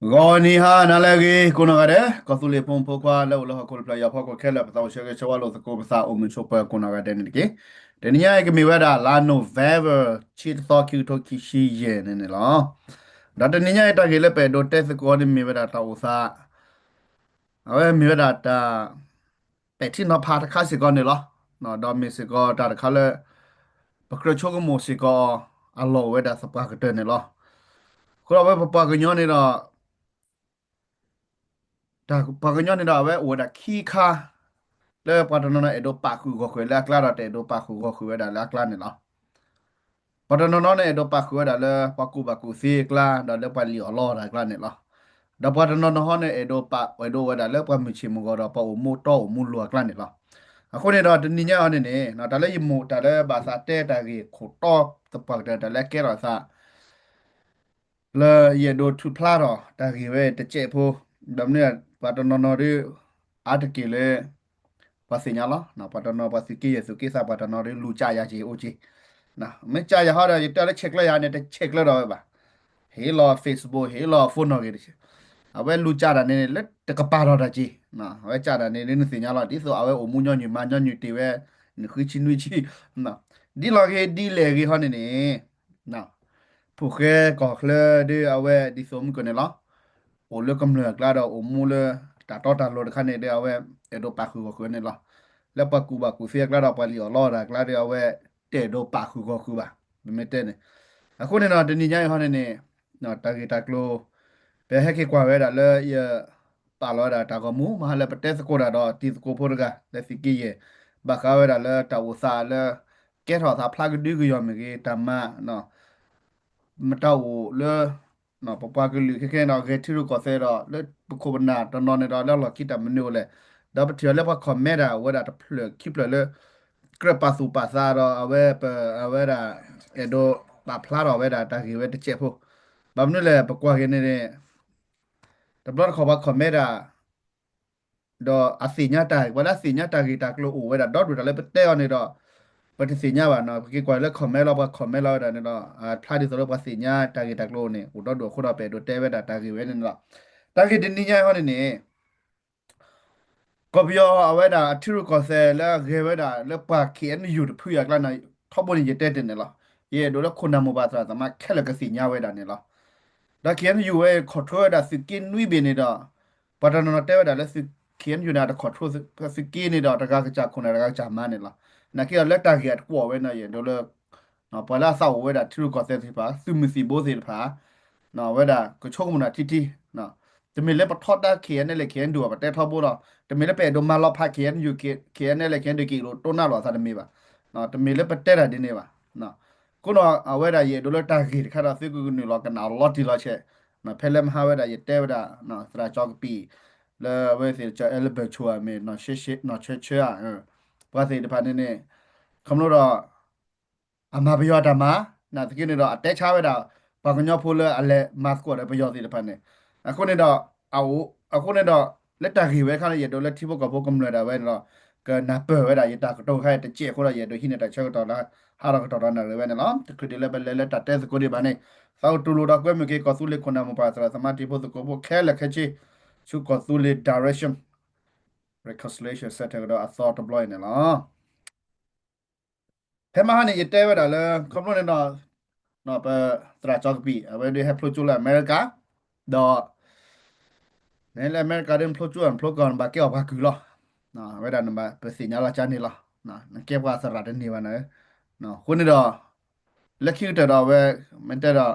ဂီၤနံၤဟါနၤလၢအဂ့ၤ ကိးနီၢ်ဂၤဒဲး ကီၢ်သူလ့ၤဖိမုၣ်ဖိခွါလၢအိၣ်လၢဟီၣ်ခိၣ်တဖျၢၣ်အံၤအဖီခိၣ်ခဲလၢာ် ပသးအိၣ်ဆၢဂ့ၤဆၢဝါလိာ်သကိးပသးအိၣ်မုာ်ဆိးပၢၤကိးနီၢ်ဂၤဒဲးန့ၣ်တက့ၢ်. တနံၤညါအံၤကမ့ၢ်ဝဲဒၣ်လါ November ဆံတသီ ခံကထိခံဆံယဲၢ်န့ၣ်န့ၣ်လီၤ. ဒီးတနံၤညါအံၤတၢ်ဂ့ၢ်လၢပအဲၣ်ဒိးတဲသကိးန့ၣ်မ့ၢ်ဝဲဒၣ်တၢ်အိၣ်သး အဝဲမ့ၢ်ဝဲဒၣ်တၢ် ပဲာ်ထံနီၤဖးတခါစ့ၢ်ကီးန့ၣ်လီၤ. ဒီးမ့ၢ်စ့ၢ်ကီးတၢ်တခါလၢ ပကြၢးဆိကမိၣ်စ့ၢ်ကီးအီၤ အလီၢ်အိၣ်ဝဲဒၣ်သပှၢ်ကတၢၢ်န့ၣ်လီၤ. အဃိဒီးအဝဲပပှၤကညီန့ၣ်ဒီး တၢ်ပှၤကညီန့ၣ်ဒီး အဝဲအိၣ်ဝဲဒၣ်ခံခါ လၢပှၤတနီၤနီၤအဲၣ်ဒိးပာ်ဃုာ်ဂီၢ်ဃုာ်လၢအကျါဒီး တအဲၣ်ဒိးပာ်ဃုာ်ဂီၢ်ဃုာ်ဝဲဒၣ်လၢအကျါန့ၣ်လီၤ. ပှၤတနီၤနီၤန့ၣ် အဲၣ်ဒိးပာ်ဃုာ်ဝဲဒၣ်လၢပှၤကူၣ်ဘၣ်ကူၣ်သ့အကျါ ဒီးလၢပှၤလံၣ်အီၣ်လီအီၣ်တၢ်အကျါန့ၣ်လီၤ. ဒီးပှၤတနီၤနီၤဟီန့ၣ် အဲၣ်ဒိးပာ် အဲၣ်ဒိးဝဲဒၣ်လၢပှၤမုၢ်ဆ့ၣ်မုၢ်ဂီၤဒီး ပှၤအိၣ်မူတီအိၣ်မူလိၤအကျါန့ၣ်လီၤ. အဃိန့ၣ်ဒီးတနံၤညါအံၤန့ၣ်န့ၣ် တၢ်လၢယမိၢ်တၢ်လၢဘၣ်သးတဲတၢ်ဂ့ၢ်ခိၣ်တီသပှၢ်ကတၢၢ် တၢ်လၢကဲထီၣ်သး လၢယအဲၣ်ဒိးထုးဖျါထီၣ်တၢ်ဂ့ၢ်ဝဲတစဲးဖိ, ဒီးမ့ၢ်ပှၤတနီၤနီၤဒီး အါတက့ၢ်လၢ ပှၤသ့ၣ်ညါလီၤ. ပှၤတနီၤပှၤသုးက့ယဲၢ်သုးက့သး ပှၤတနီၤဒီးလူၤကၠးယၤက့ၤအိၣ်က့ၤ, မ့ၢ်ကၠးယၤဟီဒီး ယတဲလၢဆဲးကျၢယၤန့ၣ် တဆဲးကျၢဒီးဝဲဘၣ်. ဟ့ၣ်လီၤ Facebook ဟ့ၣ်လီၤ phone နီၣ်ဂ့ၤတဆဲး, အဝဲလူၤကၠးတၢ်န့ၣ်လၢတကပၤထီၣ်တၢ်က့ၤ, အဝဲကၠးတၢ်န့ၣ်လၢနသ့ၣ်ညါလီၤ ဒ်သိးအဝဲအိၣ်မူညီနုၢ်မၤညီနုၢ်တ့ၢ်ဝဲ နဃုဆံနွံဆံ ဒ်လီၤဂ့ၤဒ်လဲၣ်ဂ့ၤဟီန့ၣ်န့ၣ် ဖိၣ်ဃဲကီၢ်ချၢဒီးအဝဲဒ်သိးမုၢ်ကၢၢ်န့ၣ်လီၤ. အိၣ်လၢကမျၢၢ်အကျါဒီးအိၣ်မူလၢ တၢ်တီတၢ်လိၤတခါန့ၣ်ဒီး အဝဲအဲၣ်ဒိးပာ်ဃုာ်ဂီၢ်ဃုာ်န့ၣ်လီၤ. လၢပှၤကူၣ်ဘၣ်ကူၣ်သ့အကျါဒီးပှၤလံၣ်အီၣ်လီအီၣ်တၢ်အကျါဒီး အဝဲတအဲၣ်ဒိးပာ်ဃုာ်ဂီၢ်ဃုာ်ဘၣ်. ပမ့ၢ်တဲန့ၣ် အဃိန့ၣ်ဒီး တနံၤညါအံၤဟီန့ၣ်န့ၣ် တၢ်ဂ့ၢ်တၢ်ကျိၤ ပဟဲက့ၤကွၢ်ဝဲဒၣ်လၢယ ပာ်လီၤဝဲဒၣ်တၢ်ဂီၤမူ မဟါလၢပတဲသကိးတၢ်ဒီးတံၤသကိးဖိတဂၤ လၢသုးက့ယဲၢ် ဘၣ်ဃးဝဲဒၣ်လၢတၢ်အိၣ်သးလၢ ကဲထီၣ်သးဖျါကဒုကယီၢ်မ့ၢ်ဂ့ၤ တၢ်မၤ မတၤအိၣ်လၢ ပပှၤကလုာ်ခဲခဲဒီး ဂဲၤထံရူၢ်ကီၢ်သဲးဒီး လၢပခိၣ်ပနၢ်တနီၤန့ၣ်ဒီး လၢလီၢ်ခံတၢ်မနုၤအိၣ်လဲၣ်, ဒီးပထံၣ်အီၤလၢပှၤ comment တၢ်အိၣ်ဝဲဒၣ်တဖျၢၣ်ခံဖျၢၣ်လၢ ကြၢးပာ်သူၣ်ပာ်သးဒီး အဝဲပ အဝဲဒၣ် အဲၣ်ဒိးပာ်ဖျါထီၣ်ဝဲဒၣ်တၢ်ဂ့ၢ်ဝဲတစဲးဖိ, ဘၣ်မနုၤလဲၣ် ပကွၢ်က့ၤန့ၣ်န့ၣ် တဘျီတခီၣ်ပှၤ comment တၢ် ဒီးအသ့ၣ်ညါတၢ်ဂ့ၢ် ပှၤလၢအသ့ၣ်ညါတၢ်ဂ့ၢ်တၢ်ကျိၤအိၣ်ဝဲဒၣ်ဒီဒူၣ်တၢ်လၢပတဲအီၤန့ၣ်ဒီး ပတသ့ၣ်ညါဘၣ်နီၤ ပက့ၤကွၢ်လၢ comment လီၤ ပှၤ comment လီၤဝဲဒၣ်န့ၣ်ဒီး ဖျါဒ်သိးလၢပှၤသ့ၣ်ညါတၢ်ဂ့ၢ်တၢ်ကျိၤန့ၣ် အိၣ်ဒီဒူၣ်အဃိဒီး ပအဲၣ်ဒိးတဲဝဲဒၣ်တၢ်ဂ့ၢ်ဝဲန့ၣ်လီၤ. တၢ်ဂ့ၢ်တနံၤညါအံၤဟီန့ၣ်န့ၣ် ကီၢ်ပယီၤအဝဲဒၣ်အထံရူၢ်ကီၢ်သဲးလၢအဂဲၤဝဲဒၣ်လၢပှၤ KNU တဖုအကျါန့ၣ် ထီဘိန့ၣ် ယတဲတ့ၢ်န့ၣ်လီၤ. ယအဲၣ်ဒိးလၢခိၣ်နၢ်မိၢ်ပၢ်သရၣ်သမါခဲလၢာ်ကသ့ၣ်ညါဝဲဒၣ်န့ၣ်လီၤ. ဒီး KNU ဝဲ control ဝဲဒၣ်သုးက့နွံဘ့ၣ်န့ၣ်ဒီး ပှၤတနီၤနီၤတဲဝဲဒၣ်လၢသုး KNU န့ၣ် တ control သုးက့န့ၣ်ဒီး တဂၤကစၢ်ခိၣ်နၢ် တဂၤကစၢ်မါန့ၣ်လီၤ. နာ်က့ဒီးလၢတၢ်ဂ့ၢ်အတကွီၣ်ဝဲန့ၣ် ယအဲၣ်ဒိးလၢ ပှၤလၢအသးအိၣ်ဝဲဒၣ်ထံရူၢ်ကီၢ်သဲးသ့ၣ်တဖၣ် သုးမုၢ်သံၣ်ဘိသ့ၣ်တဖၣ် ဝဲဒၣ်ကဆိကမိၣ်တၢ်ထံထံ တမ့ၢ်လၢပထီဒါ KNLA KNDO ဘၣ် ပတဲထီဘိလီၤ. တမ့ၢ်လၢပအဲၣ်ဒိးမၤလီၤဖး KNU KNLA KNDO က့ၤလိာ်တိၢ်နါလိာ်အသးတမ့ၢ်ဘၣ်. တမ့ၢ်လၢပတဲတၢ်ဒ်န့ၣ်ဘၣ်. အဃိဒီးအဝဲဒၣ်ယအဲၣ်ဒိးလၢတၢ်ဂ့ၢ်တခါဒီး သုကကနုာ်လီၤကနၣ်လီၤတံၢ်လီၤဆဲး, ဖဲလၢမဟါဝဲဒၣ်ယတဲဝဲဒၣ် သရၣ်ကၠီကပံာ် လၢအဝဲသ့ၣ်ကၠီ Alberto အမ့ၢ် နီၢ်ဆၢဆၢဧါ, ပှၤသ့ၣ်တဖၣ်န့ၣ်န့ၣ် ခီဖျိဒီး အမၤပယီၤအတၢ်မၤ, နာ်သက့န့ၣ်ဒီး အတဲဆါဝဲဒၣ် ပှၤကညီဖိလၢအလဲၤမၤသကိးဒီးပယီၤသ့ၣ်တဖၣ်န့ၣ်, အဃိန့ၣ်ဒီး အအိၣ် အဃိန့ၣ်ဒီး လၢတၢ်ဂ့ၢ်ဝဲအခါန့ၣ် ယအဲၣ်ဒိးလၢထံဖိကီၢ်ဖိကမျၢၢ်ဒၣ်ဝဲန့ၣ်ဒီး ကနၢ်ပၢၢ်ဝဲဒၣ်ယတၢ်ကတိၤခါတစဲးအဃိဒီး ယအဲၣ်ဒိးဟံးန့ၢ်တၢ်ဆၢကတီၢ်လၢ ဟါဒီးကတီၢ်ဒီးနၣ်ရံၣ်ဝဲန့ၣ်လီၤ. တချုးဒ်လၢပလဲၤလၢတၢ်တဲသကိးဒံးဘၣ်န့ၣ် သးအိၣ်တူၢ်လိာ်ဒီးကွဲမုာ်က့ၤ ကီၢ်သူလ့ၤခိၣ်နၢ်မိၢ်ပၢ်သရၣ်သမါတံၤဖိသကိးဖိခဲလၢာ်ခဲဆ့ ဆူကီၢ်သူလ့ၤ Direction Reconciliation Center ကဒီးအသီတဘျီအံၤန့ၣ်လီၤ. ဖဲမဟါန့ၣ် ယတဲဝဲဒၣ်လၢ ခီဖျိန့ၣ်ဒီး ပသရၣ်ကၠီကပံာ် အဝဲဒၣ်ဟဲဖျိကၠိလၢအမဲရကၤ ဒီး နလၢအမဲရကၤဒီး နဖျိကၠိ နဖျိကီၢ် နဘၣ်ကဲအီၤပှၤကုၢ်လီၤ. အဝဲဒၣ်နဘၣ်ပသ့ၣ်ညါလီၤကါန့ၣ်လီၤ. နကဲပှၤသရၣ်တန့ၢ်ဘၣ်န့ၣ်. အဃိန့ၣ်ဒီး လၢခံကတၢၢ်ဒီးအဝဲ မ့ၢ်တဲဒီး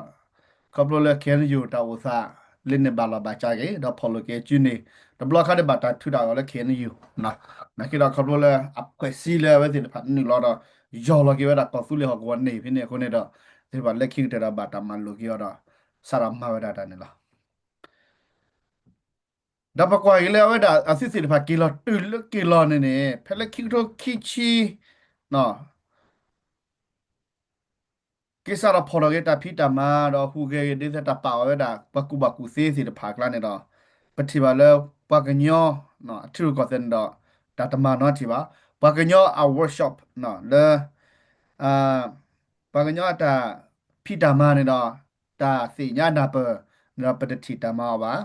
ခီဖျိလၢ KNU တၢ်အိၣ်သး လၢန့ၣ်ဘၣ်လီၤဘၣ်စးက့ၤ ဒီးဖီၣ်လိာ်က့ၤအစုန့ၣ် တဘျီခါဒီးဘၣ်တၢ်ထုးတၢ်အီၤလၢ KNU နာ်က့ဒီးခီဖျိလၢအဖှဲးစံလၢအဝဲသ့ၣ်တဖၣ်နုာ်လီၤဒီး ယီၢ်လီၤက့ၤဝဲဒၣ်ကီၢ်သူလ့ၤဟီၣ်ကဝီၤန့ၣ်ဖဲန့ၣ်အဃိန့ၣ်ဒီး သ့ၣ်တဖၣ်လၢခံကတၢၢ်ဒီးဘၣ်တၢ်မၤလိာ်က့ၤအီၤဒီး စးထီၣ်မၤဝဲဒၣ်တၢ်န့ၣ်လီၤ. ဒီးပကွၢ်က့ၤလၢအဝဲဒၣ်အသုးသ့ၣ်တဖၣ်က့ၤလီၤတုၤလၢက့ၤလီၤန့ၣ်န့ၣ် ဖဲလၢခံကထိခံဆံ က့ၤစးထီၣ်ဖီၣ်ထီၣ်က့ၤတၢ်ဖံးတၢ်မၤဒီးဟူးဂဲၤက့ၤဒ်သိးတၢ်ပာ်အီၤဝဲဒၣ် ပှၤကူၣ်ဘၣ်ကူၣ်သ့သ့ၣ်တဖၣ်အကျါန့ၣ်ဒီး ပထံၣ်ဘၣ်လၢပှၤကညီ အထံရူၢ်ကီၢ်သဲးန့ၣ်ဒီး တၢ်တမၤနီတထံၣ်ဘၣ်. ပှၤကညီအ workshop လၢ ပှၤကညီအတၢ်ဖံးတၢ်မၤန့ၣ်ဒီး တၢ်သ့ၣ်ညါနၢ်ပၢၢ် ဒီးပတထံၣ်တၢ်မၤအီၤဘၣ်.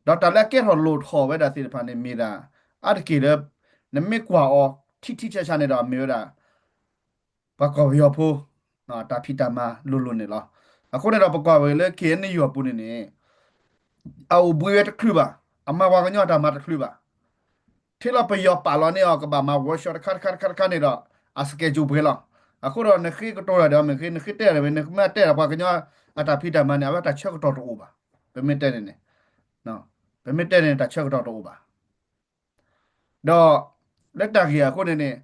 ဒီးတၢ်လၢအကဲထီၣ်လိၣ်ထီၣ်ဝဲဒၣ်သ့ၣ်တဖၣ်န့ၣ်မ့ၢ်ဒၣ် အါတက့ၢ်လၢ နမ့ၢ်ကွၢ်အီၤထံထံဆးဆးန့ၣ်ဒီးမ့ၢ်ဝဲဒၣ် ပှၤကီၢ်ပယီၤဖိ တၢ်ဖံးတၢ်မၤလိၤလိၤန့ၣ်လီၤ. အဃိန့ၣ်ဒီးပကွၢ်ဝဲလၢ ခ့ၣ်အဲၣ်ယူၣ် အပူၤန့ၣ်န့ၣ် အအိၣ်ဘှံးဝဲတချုးဘၣ်, အမၤပှၤကညီတၢ်မၤတချုးဘၣ်. ထဲလီၤပယီၤပာ်လီၤန့ၢ်အီၤ ကဘၣ်မၤ workshop တခါတခါတခါတခါန့ၣ်ဒီး အ schedule ပှဲၤလီၤ. အဃိဒီးနဃ့ကတိၤတၢ်ဒီး မ့ၢ်ဃ့ နဃ့တဲတၢ်မ့ၢ် နမ့ၢ်တဲတၢ်ပှၤကညီအတၢ်ဖံးတၢ်မၤန့ၣ် အဝဲတၢ်ဆၢကတီၢ်တအိၣ်ဘၣ်. ပမ့ၢ်တဲန့ၣ်န့ၣ် ပမ့ၢ်တဲန့ၣ် တၢ်ဆၢကတီၢ်တအိၣ်ဘၣ်. ဒီး လၢတၢ်ဂ့ၢ်အဃိန့ၣ်န့ၣ်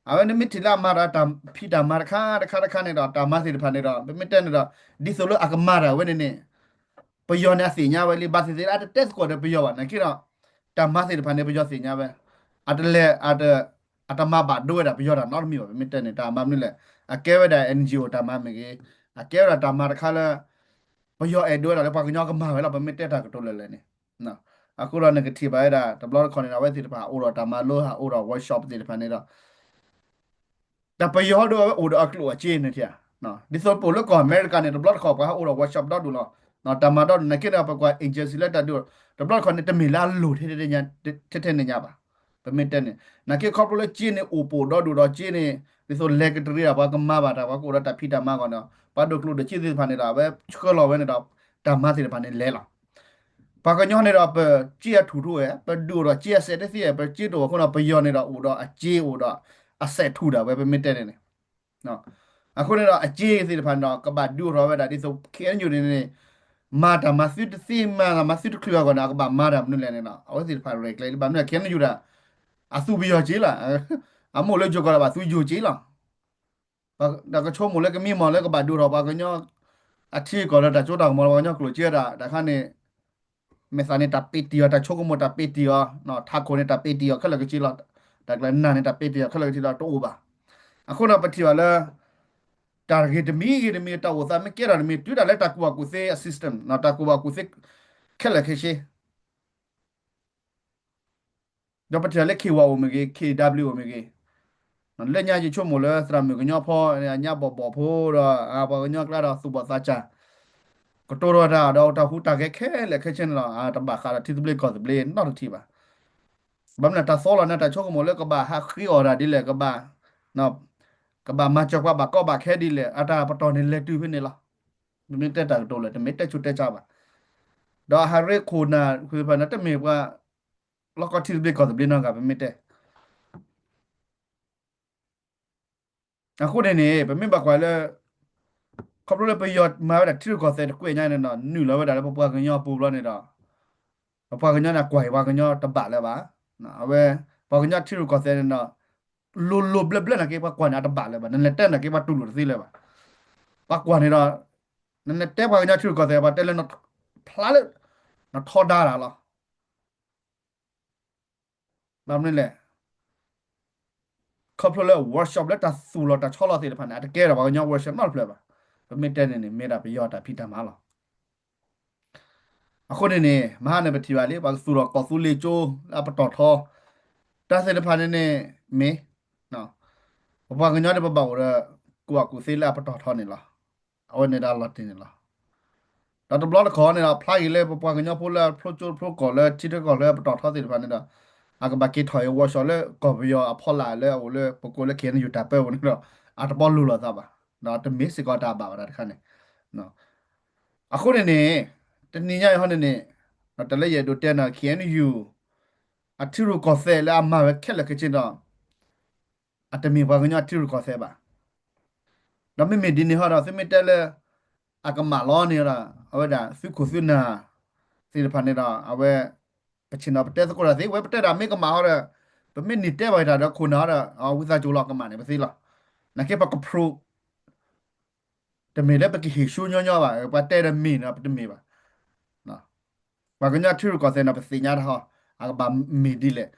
အဝဲနမ့ၢ်ထံၣ်လၢအမၤတၢ်တၢ်ဖံးတၢ်မၤတခါတခါတခါန့ၣ်ဒီး တၢ်မၤသ့ၣ်တဖၣ်န့ၣ်ဒီး ပမ့ၢ်တဲန့ၣ်ဒီး ဒ်သိးလၢအကမၤတၢ်ဝဲန့ၣ်န့ၣ် ပယီၤန့ၣ်အသ့ၣ်ညါဝဲလံ ဘၣ်သ့ၣ်သ့ၣ်လၢအတတဲသကိးဒီးပယီၤဘၣ် နာ်က့ဒီး တၢ်မၤသ့ၣ်တဖၣ်န့ၣ် ပယီၤသ့ၣ်ညါဝဲ အတလဲၤ အတမၤဘၣ်ဒိဝဲဒၣ်ပယီၤတၢ်နီတမံၤဘၣ် ပမ့ၢ်တဲန့ၣ် တၢ်မၤမနုၤလဲၣ် အကဲဝဲဒၣ် NGO တၢ်မၤမ့ၢ်ဂ့ၤ အကဲဝဲဒၣ်တၢ်မၤတခါလၢ ပယီၤအဲၣ်ဒိးဝဲဒၣ်လၢပှၤကညီကမၤဝဲလီၤ ပမ့ၢ်တဲတၢ်ကတိၤလၢာ်လၢာ်န့ၣ် အဃိဒီးနကထံၣ်ဘၣ်ဝဲဒၣ် တဘျီတခီၣ်န့ၣ်ဒီး အဝဲသ့ၣ်တဖၣ်အိၣ်ဒီးတၢ်မၤလိဟးအိၣ်ဒီး workshop သ့ၣ်တဖၣ်န့ၣ်ဒီး တၢ်ပယီၤဒီးအဝဲအိၣ်ဒီးအကျိၣ်အစ့န့ၣ်ထံၣ်ဧါ ဒ်သိးပအိၣ်လၢကီၢ်အမဲရကၤန့ၣ် တဘျီတခီၣ်ပှၤဟးအိၣ်ဒီး workshop ဒီဒူၣ်လီၤ. တၢ်မၤဒီဒူၣ် နာ်က့ဒီးပကွၢ် agency လၢတၢ်ဒုး တဘျီတခီၣ်န့ၣ် တမ့ၢ်လၢအလိၤထဲထဲညါထဲထဲန့ၣ်ညါဘၣ်. ပမ့ၢ်တဲန့ၣ် နာ်က့ခီဖျိလၢစ့န့ၣ်အိၣ်ပိာ်ဒီဒူၣ်ဒီးစ့န့ၣ် ဒ်သိးလဲၤကတရံးဒီးပှၤကမၤဘၣ်တၢ် ပှၤကအိၣ်ဒီးတၢ်ဖံးတၢ်မၤအဂီၢ်န့ၣ် ပှၤဒိၣ်ကျိၣ်ဒိၣ်စ့သ့ၣ်တဖၣ်န့ၣ်ဒီး အဝဲဆှၢလီၤဝဲန့ၣ်ဒီး တၢ်မၤသ့ၣ်တဖၣ်န့ၣ်လဲၤလီၤ. ပှၤကညီန့ၣ်ဒီး ပစ့အထူၣ်ထူၣ်ဝဲ ပဒုးအိၣ်ဒီးစ့အစဲးတသ့ ပစ့တအိၣ်အဃိဒီး ပယီၤန့ၣ်ဒီးအိၣ်ဒီးအစ့အိၣ်ဒီးအစဲးထူၣ်ဒၣ်ဝဲ ပမ့ၢ်တဲန့ၣ်န့ၣ် အဃိန့ၣ်ဒီး အစ့သ့ၣ်တဖၣ်န့ၣ်ဒီး ကဘၣ်ဒုးအိၣ်ထီၣ်ဝဲဒၣ်ဒ်သိး ခ့ၣ်အဲၣ်ယူၣ် န့ၣ်န့ၣ် မၤတၢ်မၤသုတသ့ မၤတၢ်မၤသုတချုးအဂီၢ်န့ၣ် အကဘၣ်မၤတၢ်မနုၤလဲၣ်န့ၣ်ဒီး အဝဲသ့ၣ်တဖၣ်ရဲၣ်ကျဲၤလံ ဘၣ်မနုၤလဲၣ် ခ့ၣ်အဲၣ်ယူၣ် ဒၣ် အသူပယီၤစ့လီၤ. အမိၢ်လၢယိၤကီၢ်ဒီးဘၣ်သူယိၤစ့လီၤ. ဒီးကဆိကမိၣ်လၢကမံမီၢ်လၢကဘၣ်ဒုးထီၣ်ပှၤကညီ အထံအကီၢ်လၢတၢ်စိတၢ်ကမီၤလၢ ပှၤကညီကျိၣ်စ့ဒၣ် တၢ်ခါန့ၣ် မဲာ်သၣ်န့ၣ်တၢ်ပ့းတံၢ်အီၤ တၢ်ဆိကမိၣ်တၢ်ပ့းတံၢ်အီၤ ထးခိၣ်န့ၣ်တၢ်ပ့းတံၢ်အီၤခဲလၢာ်ကဆ့လီၤ. တၢ်ကျၢၤနၢ်န့ၣ်တၢ်ပ့းတံၢ်အီၤခဲလၢာ်ကဆ့လီၤ တအိၣ်ဘၣ်. အဃိဒီးပထံၣ်ဘၣ်လၢ တၢ်ဂ့ၤတမံၤဂ့ၤတမံၤ တၢ်အိၣ်သးမ့ၢ်ကဲထီၣ်တမံၤ တုၤဒၣ်လၢတၢ်ကူၣ်ဘၣ်ကူၣ်သ့အ system တၢ်ကူၣ်ဘၣ်ကူၣ်သ့ ခဲလၢာ်ခဲဆ့ ဒီးပထံၣ်လၢ K Y O မ့ၢ်ဂ့ၤ K W မ့ၢ်ဂ့ၤ လၢညါယဆိကမိၣ်လၢသရၣ်မုၣ်ကညီဖိ ညါဘီၣ်ဘီၣ်ဖိဒီး ပှၤကညီကျါဒီးသူၣ်ဘီၣ်သးစၢ် ကတိၤထီၣ်တၢ်ဒီးတၢ်ဟူးတၢ်ဂဲၤခဲလၢာ်ခဲဆ့န့ၣ်လီၤ. တဘၣ်ဃးဒီးထံသဘျ့ကီၢ်သဘျ့နီတထံၣ်ဘၣ်. ဘၣ်မနုၤတၢ်သီလီၤန့ၣ် တၢ်ဆိကမိၣ်လၢကဘၣ်ဟးဃ့အီၣ်တၢ်ဒ်လဲၣ် ကဘၣ် ကဘၣ်မၤစၢၤပှၤဘၣ်ကီဘၣ်ခဲဒ်လဲၣ် အတၢ်ပတီၢ်န့ၣ်လဲၤတုၤဖဲန့ၣ်လီၤ. ပမ့ၢ်တဲတၢ်ကတိၤလၢ တမ့ၢ်တဲဆူးတဲဆါဘၣ်. ဒီးအဟးရ့ခိၣ်နၢ်ဃုဖၣ်န့ၣ် တမ့ၢ်ပှၤ လီၢ်ကီၢ်ထံသဘျ့ကီၢ်သဘျ့နီတဂၤ ပမ့ၢ်တဲ အဃိန့ၣ်န့ၣ် ပမ့ၢ်ဘၣ်ကွၢ်လၢ ခီဖျိလၢပယီၤမၤဝဲဒၣ်ထံရူၢ်ကီၢ်သဲးတကွဲးညါန့ၣ်ဒီး နုာ်လီၤဝဲဒၣ်လၢပပှၤကညီအပူၤဘျီန့ၣ်ဒီး ပပှၤကညီန့ၣ်ကွၢ်အံၤပှၤကညီတဘၣ်လၢၤဘၣ်. အဝဲ ပှၤကညီထံရူၢ်ကီၢ်သဲးန့ၣ်ဒီး လိၤလိၤဘျၢဘျၢနာ်က့ ပှၤကွၢ်န့ၣ်အတဘၣ်လၢၤဘၣ်. နလဲၤတဲနာ်က့ ပှၤတူၢ်လိာ်တသ့လၢၤဘၣ်. ပှၤကွၢ်န့ၣ်ဒီး နလဲၤတဲပှၤကညီထံရူၢ်ကီၢ်သဲး ပှၤတဲလၢ ဖျါလၢ နထီဒါတၢ်လီၤ. ဘၣ်မနုၤလဲၣ် ခီဖျိလၢ workshop လၢတၢ်သူၣ်လီၤတၢ်ဆီလီၤသ့ၣ်တဖၣ်န့ၣ် အတကဲဒီးပှၤကညီ workshop နီတဖျၢၣ်ဘၣ်. ပမ့ၢ်တဲန့ၣ်န့ၣ် မ့ၢ်ဒၣ်ပယီၤတၢ်ဖံးတၢ်မၤလီၤ. အဃိန့ၣ်န့ၣ် မဟါန့ၣ်ပထံၣ်ဘၣ်လံ ပှၤကသူၣ်လီၤကီၢ်သူလ့ၤကၠိ လၢအပတီၢ်ထီ တၢ်သ့ၣ်တဖၣ်န့ၣ်န့ၣ် မ့ၢ် ပပှၤကညီန့ၣ် ပဘၣ်အိၣ်ဒီး ကူၣ်ဘၣ်ကူၣ်သ့လၢအပတီၢ်ထီန့ၣ်လီၤ. အဝဲန့ၣ်ဒၣ်လီၤတံၢ်န့ၣ်လီၤ. ဒီးတဘျီတခီၣ်န့ၣ်ဒီး ဖျါဂ့ၤလၢပပှၤကညီဖိလၢအဖျိကၠိဖျိကီၢ်လၢထံတကီၢ်လၢပတီၢ်ထီသ့ၣ်တဖၣ်န့ၣ်ဒီး အကဘၣ်က့ၤထီၣ်အံၤ workshop လၢကီၢ်ပယီၤအဖီလာ်လၢအအိၣ်လၢပကိးလၢ K N U တၢ်ပၢဝဲန့ၣ်ဒီး အတဘၣ်လိၤလိာ်သးဘၣ်. ဒီးတမ့ၢ်စ့ၢ်ကီးတၢ်ဘၣ်ဘၣ်တၢ်တခါန့ၣ် အဃိန့ၣ်န့ၣ် တနံၤညါအံၤဟီန့ၣ်န့ၣ် တၢ်လၢယအဲၣ်ဒိးတဲန့ၣ် K N U အထံရူၢ်ကီၢ်သဲးလၢအမၤဝဲခဲလၢာ်ခဲဆ့ဒီး အတမ့ၢ်ပှၤကညီထံရူၢ်ကီၢ်သဲးဘၣ်. ဒီးမ့မ့ၢ်ဒ်န့ၣ်ဟီဒီး သုမ့ၢ်တဲလၢ အကမၣ်လီၤန့ၣ်ဒီး အဝဲဒၣ်သုးခိၣ်သုးနၢ်သ့ၣ်တဖၣ်န့ၣ်ဒီး အဝဲ ပဆ့ၣ်နီၤပတဲသကိးတၢ်သ့ ဝဲပတဲဒၣ်မ့ၢ်ကမၣ်ဟီဒီး ပမ့ၢ်န့ၢ်တဲဘၣ်တၢ်ဒီးခိၣ်နၢ်ဟီဒီး ဝံသးစူၤလီၤကမၣ်န့ၣ်ပသ့လီၤ. နာ်က့ပကဖျိ တမ့ၢ်လၢပကဟ့ၣ်ဆူညါညါဘၣ် ပှၤတဲဒီးမ့ၢ်န့ၣ် ပတမ့ၢ်ဘၣ်. ပှၤကညီထံရူၢ်ကီၢ်သဲးန့ၣ် ပသ့ၣ်ညါတၢ်ဟီ အကဘၣ်မ့ၢ်ဒ်လဲၣ်.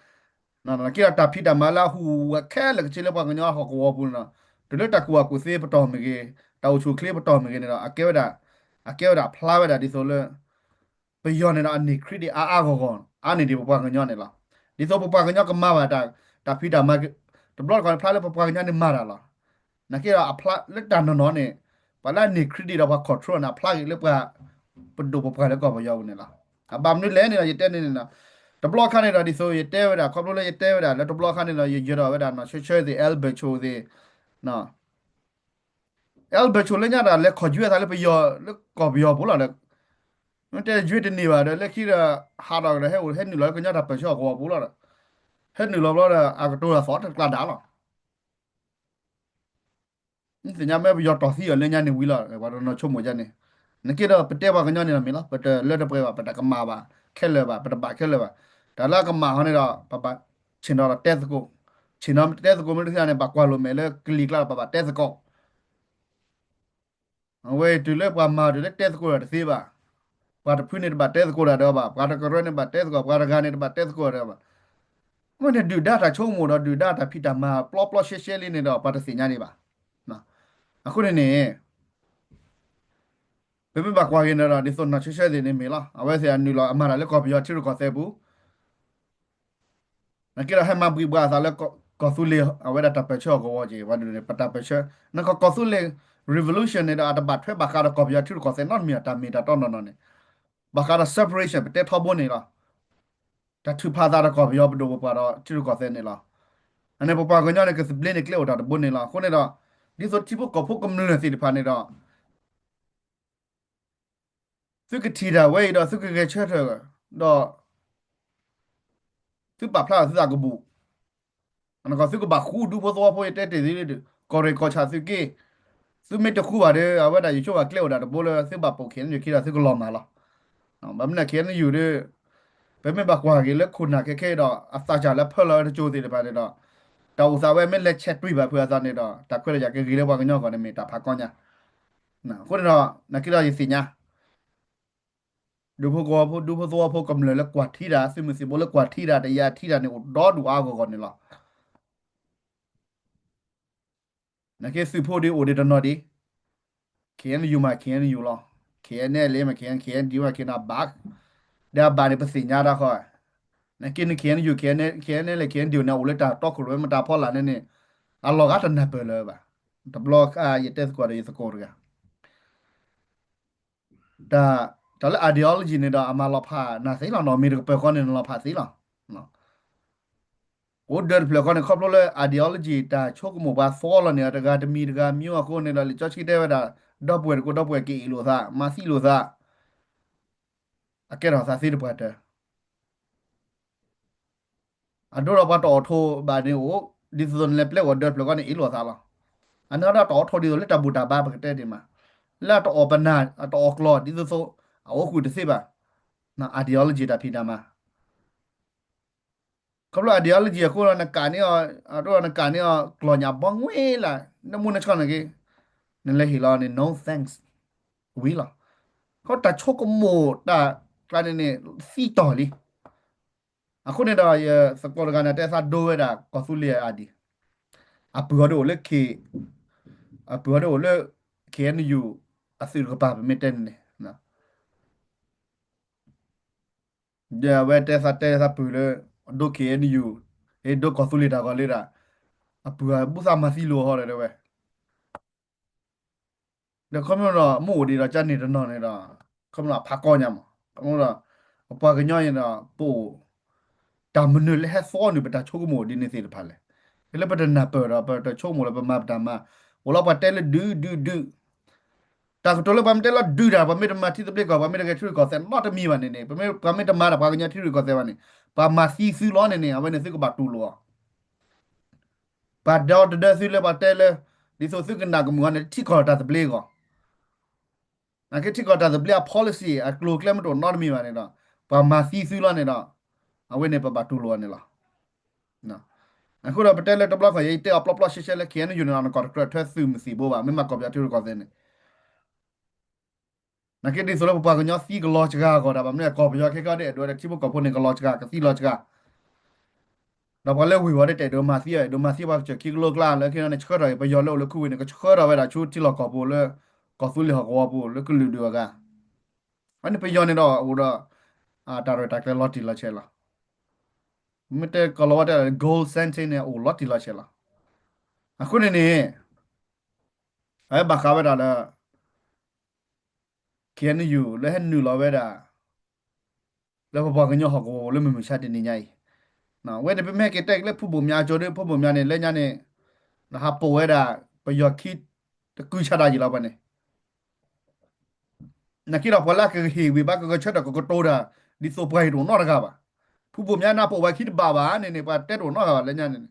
နာ်က့ဒီးတၢ်ဖံးတၢ်မၤလၢအဟူးဝဲခဲလၢာ်ခဲဆ့လၢပှၤကညီဟီၣ်ကဝီၤပူၤန့ၣ်ဒီး တုၤလၢတၢ်ကူၣ်ဘၣ်ကူၣ်သ့ပတီၢ်မ့ၢ်ဂ့ၤ တၢ်အိၣ်ဆူၣ်အိၣ်ချ့ပတီၢ်မ့ၢ်ဂ့ၤန့ၣ်ဒီး အကဲဝဲဒၣ် အကဲဝဲဒၣ်ဖျါဝဲဒၣ်ဒ်သိးလၢ ပယီၤန့ၣ်ဒီးအန့ၢ် credit အါအါဂီၢ်ဂီၢ် အါန့ၢ်ဒံးပပှၤကညီန့ၣ်လီၤ. ဒ်သိးပပှၤကညီကမၤဘၣ်တၢ် တၢ်ဖံးတၢ်မၤ တဘျီတခီၣ်န့ၣ် ဖျါလၢပပှၤကညီန့ၣ်မၤတၢ်လီၤ. နာ်က့ဒီးအဖျါလၢတၢ်နီၢ်နီၢ်န့ၣ် ပှၤလၢအန့ၢ် credit ဒီးပှၤ control န့ၣ် အဖျါဂ့ၤလၢပှၤ ပဒိၣ်ပပှၢ်လၢကီၢ်ပယီၤပူၤန့ၣ်လီၤ. အဘၣ်မနုၤလဲၣ်န့ၣ်ဒီး ယတဲန့ၣ်န့ၣ်လီၤ. တဘျီခါန့ၣ်ဒီး ဒ်သိးယတဲဝဲဒၣ် ခီဖျိလၢယတဲဝဲဒၣ်လၢတဘျီခါန့ၣ်ဒီး ယယၢၤထီၣ်ဝဲဒၣ်နီၢ်ဆၢဆၢသ့ၣ် အဲလ်ဘၢၣ်ဆိၣ်သ့ၣ် အဲလ်ဘၢၣ်ဆိၣ်လၢညါဒီး လဲၤခီၣ်ယွဲသးလၢပယီၤ လၢကီၢ်ပယီၤပူၤလီၤဒီး မ့ၢ်တဲယွဲတန့ၢ်ဘၣ်ဒီး လၢခံဒီး ဟးထီၣ်ဒီး ဟဲအိၣ်ဟဲနုာ်လီၤလၢ ကညီတၢ်ပၢၢ်ဆၢအကဝီၤပူၤလီၤဒီး ဟဲနုာ်လီၤဘျီဒီး အကတိၤဒီးသီတကျါဒၣ်လီၤ. သ့ၣ်ညါမ့ၢ်ပယီၤတီၢ်သံအီၤလၢညါန့ၣ်ဝံၤလီၤ ပှၤတနီၤဆိကမိၣ်ဒ်န့ၣ်. နက့ဒီးပတဲပှၤကညီန့ၣ်ဒီးမ့ၢ်လီၤ ပတလၢတပှဲၤဘၣ် ပတကမၣ်ဘၣ်ခဲလၢာ်ဘၣ် ပတဘၣ်ခဲလၢာ်ဘၣ်. တၢ်လၢအကမၣ်ဟီန့ၣ်ဒီး ပဘၣ်ဆ့ၣ်နီၤဒီးတဲသကိး, ဆ့ၣ်နီၤတဲသကိးမ့ၢ်တသ့န့ၣ် ဘၣ်ကွၢ်လိာ်မဲာ်လၢကလံၤကျါဒီး ပဘၣ်တဲသကိး အဝဲတုၤလၢပှၤမၤတုၤလၢတဲသကိးတၢ်တသ့ဘၣ်. ပှၤတဖုန့ၣ်တဘၣ်တဲသကိးတၢ်ဒီးဘၣ်, ပှၤတကရၢန့ၣ်ဘၣ်တဲသကိး, ပှၤတဂၤန့ၣ်တဘၣ်တဲသကိးတၢ်ဘၣ်. အဝဲန့ၣ်ဒုၣ်ဒါတၢ်ဆိကမိၣ်ဒီးဒုၣ်ဒါတၢ်ဖံးတၢ်မၤပျီပျီရှဲရှဲလံန့ၣ်ဒီး ပှၤတသ့ၣ်ညါဒံးဘၣ်. အဃိန့ၣ်န့ၣ် ပမ့ၢ်ဘၣ်ကွၢ်က့ၤန့ၣ်ဒီး ဒ်သိးနီၢ်ဆၢဆၢသ့ၣ်န့ၣ်မ့ၢ်လီၤ. အဝဲသ့ၣ်အနုာ်လီၤအမၤတၢ်လၢကီၢ်ပယီၤထံရူၢ်ကီၢ်သဲးပူၤ နက့ဒီးဟဲမၤဘှံးဘှးအသးလၢကီၢ်သူလ့ၤ အဝဲဒၣ်တၢ်ပၢၢ်ဆၢအကဝီၤက့ၤ ပှၤဒုးန့ၣ် ပတၢ်ပၢၢ်ဆၢ နကီၢ်သူလ့ၤ revolution န့ၣ်ဒီး အတဘၣ်ထွဲဘၣ်ဃးဒီးကီၢ်ပယီၤထံရူၢ်ကီၢ်သဲးနီတမံၤ တၢ်မ့ၢ်တၢ်တီနီၢ်နီၢ်န့ၣ် ဘၣ်ဃးဒီး separation ပတဲထီဘိန့ၣ်လီၤ. တၢ်ထုးဖးအသးဒီးကီၢ်ပယီၤပဒိၣ်ပပှၢ်ဒီးထံရူၢ်ကီၢ်သဲးန့ၣ်လီၤ. အန့ၣ်ပပှၤကညီန့ၣ် ကသဘျ့န့ၣ်ကျဲအိၣ်တၢ်တဘိန့ၣ်လီၤ. အဃိန့ၣ်ဒီး ဒ်သိးထံဖိကီၢ်ဖိကမျၢၢ်သ့ၣ်တဖၣ်န့ၣ်ဒီး သုကထံၣ်တၢ်ဝဲအံၤဒီး သုကဂဲၤဆၢထၢၣ်ဒီး သုပာ်ဖျါထီၣ်သုသးကဘူၣ်, အနီၢ်ကီၢ်သုကဘၣ်ဃူဒူဖိသဝီဖိ ယတဲတ့ၢ်သ့လၢ ကီၢ်ရ့ၣ်ကီၢ်ဆၣ်သုက့, သုမ့ၢ်တဃူဘၣ်ဒီး အဝဲဒၣ်ယဆိကမိၣ်ကျဲအိၣ်ဒၣ်တဘိလၢ သုဘၣ်ပိာ် KNU ခံဒီးသုကလီၤမၢ်လီၤ. ဘၣ်မနုၤ KNU ဒီး ပမ့ၢ်ဘၣ်ကွၢ်က့ၤလၢခိၣ်နၢ်ခဲခဲဒီး အသးစၢ်လၢဖၢလီၤဝဲတကၠိသ့ၣ်တဖၣ်န့ၣ်ဒီး တၢ်အိၣ်သးဝဲမ့ၢ်လဲၤဆဲးတွံၢ်ဘၣ်ဖုးအသးန့ၣ်ဒီး တၢ်ခွဲးတၢ်ယာ်ကဂ့ၤလၢပှၤကညီဂီၢ်န့ၣ်မ့ၢ်တၢ်ဖးကီညါ. အဃိန့ၣ်ဒီး နက့ဒီးယသ့ၣ်ညါ ဒူဖိကဝီၤဖိ ဒူဖိသဝီဖိကမျၢၢ်လၢကွၢ်ထံတၢ် သုးမုၢ်သံၣ်ဘိလၢကွၢ်ထံတၢ် တယာ်ထံတၢ်န့ၣ် အိၣ်ဒီဒူၣ်အါဂီၢ်ဂီၢ်န့ၣ်လီၤ. နက့သုးဖိဒ်အိၣ်ဒံးတနီၤဒံး KNU မ့ၢ် KNU လီၤ. KNLA မ့ၢ် KNU, KNDO မ့ၢ် KNU ဘၣ်, ဒီးအဘၣ်န့ၣ် ပသ့ၣ်ညါတၢ်ဃီ, နက့န့ၣ် KNU, KNLA, KNDO န့ၣ် အိၣ်လၢတၢ်တီခိၣ်ရိၣ်မဲမတၤဖီလာ်န့ၣ်န့ၣ် အလီၤဂာ်တနၢ်ပၢၢ်လၢၤဘၣ်. တဘျီခါယတဲသကိးဒီးယသကိးတဂၤ တၢ်လၢ ideology န့ၣ်ဒီး အမၤလီၤဖးနၤသ့လီၤနီၤ, မ့ၢ်တကပၢၢ်ဃီန့ၣ် နလီၤဖးသ့လီၤ. အိၣ်ဒၢးတဖျၢၣ်ဃီန့ၣ် ခီဖျိလၢ ideology တၢ်ဆိကမိၣ်ပှၤသီလီၤန့ၣ် တဂၤတမံၤတဂၤမံၤအဃိန့ၣ်ဒီး လံာ်စီဆှံတဲဝဲဒၣ် ဒီပုၢ်ဝဲၢ်တကိးဒီပုၢ်ဝဲၢ်က့ၤအ့ၣ်လိာ်သး မၤသံလိာ်သး အကဲထီၣ်သးသ့တပှၢ်တၢၢ် အဒိဒီးပှၤတအိးထီၣ်ဘၣ်န့ၣ်အိၣ်, ဒ်သိးသိးနလဲၤပျဲအိၣ်ဒၢးတဖျၢၣ်ဃီန့ၣ် အ့ၣ်လိာ်သးလီၤ. အန့ၣ်ဒီးတအိးထီၣ်ဒ်သိးလၢတၢ်ဘူၣ်တၢ်ဘါပကတဲဒံးမး, လၢအတအိးပနၢ် အတအိးကျီၢ် ဒ်သိးသိး အအိၣ်ဃုာ်တသ့ဘၣ်. ideology တၢ်ဖံးတၢ်မၤ ခီဖျိ ideology အဃိဒီး နကးန့ၢ်အီၤ အဒိဒီးနကးန့ၢ်အီၤ ကျီၢ်ညၣ်ဘီငွေလၢ် နမူနဆှီန့ၣ်က့ နလဲၤဟ့ၣ်လီၤန့ၣ် no thanks ဝံၤလီၤ. ခီတၢ်ဆိကမိၣ်တၢ်ကျါန့ၣ်န့ၣ် သံတီၢ်လံ. အဃိန့ၣ်ဒီး ယသကိးတဂၤန့ၣ် တဲသးဒိဝဲဒၣ်ကီၢ်သူလ့ၤအဒံး, အပုၢ်အီၤဒ်အိၣ်လၢ K, အပုၢ်အီၤဒ်အိၣ်လၢ KNU အသုးတကပၤ ပမ့ၢ်တဲန့ၣ်န့ၣ် ဒီးအဝဲတဲသးတဲသးပုၢ်လၢ ဒိ KNU, ဒိကီၢ်သူလ့ၤတၢ်ဂီၤလၢဒၣ် အပုၢ်အဘုၣ်သးမၤသံလိာ်ဟီဒီးဝဲ ဒီးခီဖျိဒီး မ့ၢ်အိၣ်ဒံးဒီးကန့ၣ်တနီၤန့ၣ်ဒီး ခီဖျိအဖးကီညါမး, ခီဖျိဒီး ပပှၤကညီန့ၣ်ဒီး ပအိၣ် တၢ်မနုၤလၢဟဲသီနုာ်ပတၢ်ဆိကမိၣ်ဒ်န့ၣ်သ့ၣ်တဖၣ်လဲၣ်. လၢပတနၢ်ပၢၢ်ဒီး ပတဆိကမိၣ်လၢပမၤပတၢ်မၤ, အိၣ်လီၤပှၤတဲလၢဒုးဒုးဒုး တၢ်ကတိၤလၢပှၤမ့ၢ်တဲလီၤဒုးတၢ် ပှၤမ့ၢ်တမၤထံသဘျ့ကီၢ် ပှၤမ့ၢ်တဂဲၤထံရူၢ်ကီၢ်သဲးနီတမံၤဘၣ်န့ၣ်န့ၣ် ပှၤမ့ၢ်တမၤတၢ်ပှၤကညီထံရူၢ်ကီၢ်သဲးဘၣ်န့ၣ် ပှၤမၤသံသုလီၤန့ၣ်န့ၣ် အဝဲန့ၣ်သုကဘၣ်တူၢ်လိာ်အီၤ ပှၤဒီတဒၢသုလၢပှၤတဲလၢ ဒ်သိးသုကနၣ်ကမုာ်အီၤန့ၣ် ထံကီၢ်တၢ်သဘျ့အဂီၢ်, နာ်က့ထံကီၢ်တၢ်သဘျ့အ policy အကျိၤအကျဲမ့ၢ်တအိၣ်နီတမံၤဘၣ်န့ၣ်ဒီး ပှၤမၤသံသုလီၤန့ၣ်ဒီး အဝဲန့ၣ်ပဘၣ်တူၢ်လိာ်အီၤန့ၣ်လီၤ. အဃိဒီးပတဲလၢတဘျီခီ ယတဲအီၤပျီပျီရှဲရှဲလၢ KNU န့ၣ်ဒီး နကီၢ်တကြၢးထွဲသုးမုၢ်သံၣ်ဘိဘၣ် မ့ၢ်မၤကီၢ်ပယီၤထံရူၢ်ကီၢ်သဲးန့ၣ် နာ်က့ဒ်သိးလၢပပှၤကညီသံကလီၤစှၤအဂီၢ်ဒီး ဘၣ်မနုၤကီၢ်ပယီၤခဲကီၢ်ဒီး အဲၣ်ဒိးဝဲဒၣ်ထံဖိကီၢ်ဖိန့ၣ် ကလီၤစှၤ ကသံလီၤစှၤ ဒီးပှၤလၢဝ့ၢ်ဝီၤဒ်တအဲၣ်ဒိးမၤသံအီၤ အဲၣ်ဒိးမၤသံပှၤကစၢၢ်ခံကလိကျါ လၢခံန့ၣ် ဆှၢထီၣ်က့ၤပယီၤလၢ အိၣ်လၢခူဝ့ၢ်န့ၣ် ကဆှၢထီၣ်ဝဲဒၣ်ဆူထံလီၢ်ကီၢ်ပူၤလၢ ကီၢ်သူလ့ၤဟီၣ်ကဝီၤပူၤလၢကလုာ်ဒူၣ်အဂၤ, အန့ၣ်ပယီၤန့ၣ်ဒီးအိၣ်ဒီး တၢ်ရဲၣ်တၢ်ကျဲၤလီၤတံၢ်လီၤဆဲးလီၤ. မ့ၢ်တဲကီၢ်လီၤဝါတဲ goal setting န့ၣ် အိၣ်လီၤတံၢ်လီၤဆဲးလီၤ. အဃိန့ၣ်န့ၣ် အဝဲဘၣ်ဃးဝဲဒၣ်လၢ KNU လၢဟဲနုာ်လီၤဝဲဒၣ် လၢပပှၤကညီဟီၣ်ကဝီၤလၢမုၢ်မဆါတနံၤညါအံၤ, ဝဲန့ၣ် ပမ့ၢ်ဟဲက့ၤတဲက့ၤလၢဖုဘိၣ်မၠါအကၠိဒီး ဖုဘိၣ်မၠါန့ၣ် လၢညါန့ၣ် နဟးပိာ်ဝဲဒၣ် ပယီၤခံ တကုဆါဒၣ်ယံၤလီၤပှၤန့ၣ် နာ်က့ဒီးပှၤလၢကဟ့ၣ်ဝံၤဘၣ် ကဂဲၤဆၢထၢၣ်ကကတိၤတၢ် ဒ်သိးပှၤအံၤတအိၣ်နီတဂၤဘၣ်. ဖုဘိၣ်မၠါနၢ်ပိာ်ဝဲခံတဘၣ်ဘၣ်န့ၣ်န့ၣ် ပှၤတဲတအိၣ်နီတဂၤဘၣ်လၢညါန့ၣ်န့ၣ် အိၣ်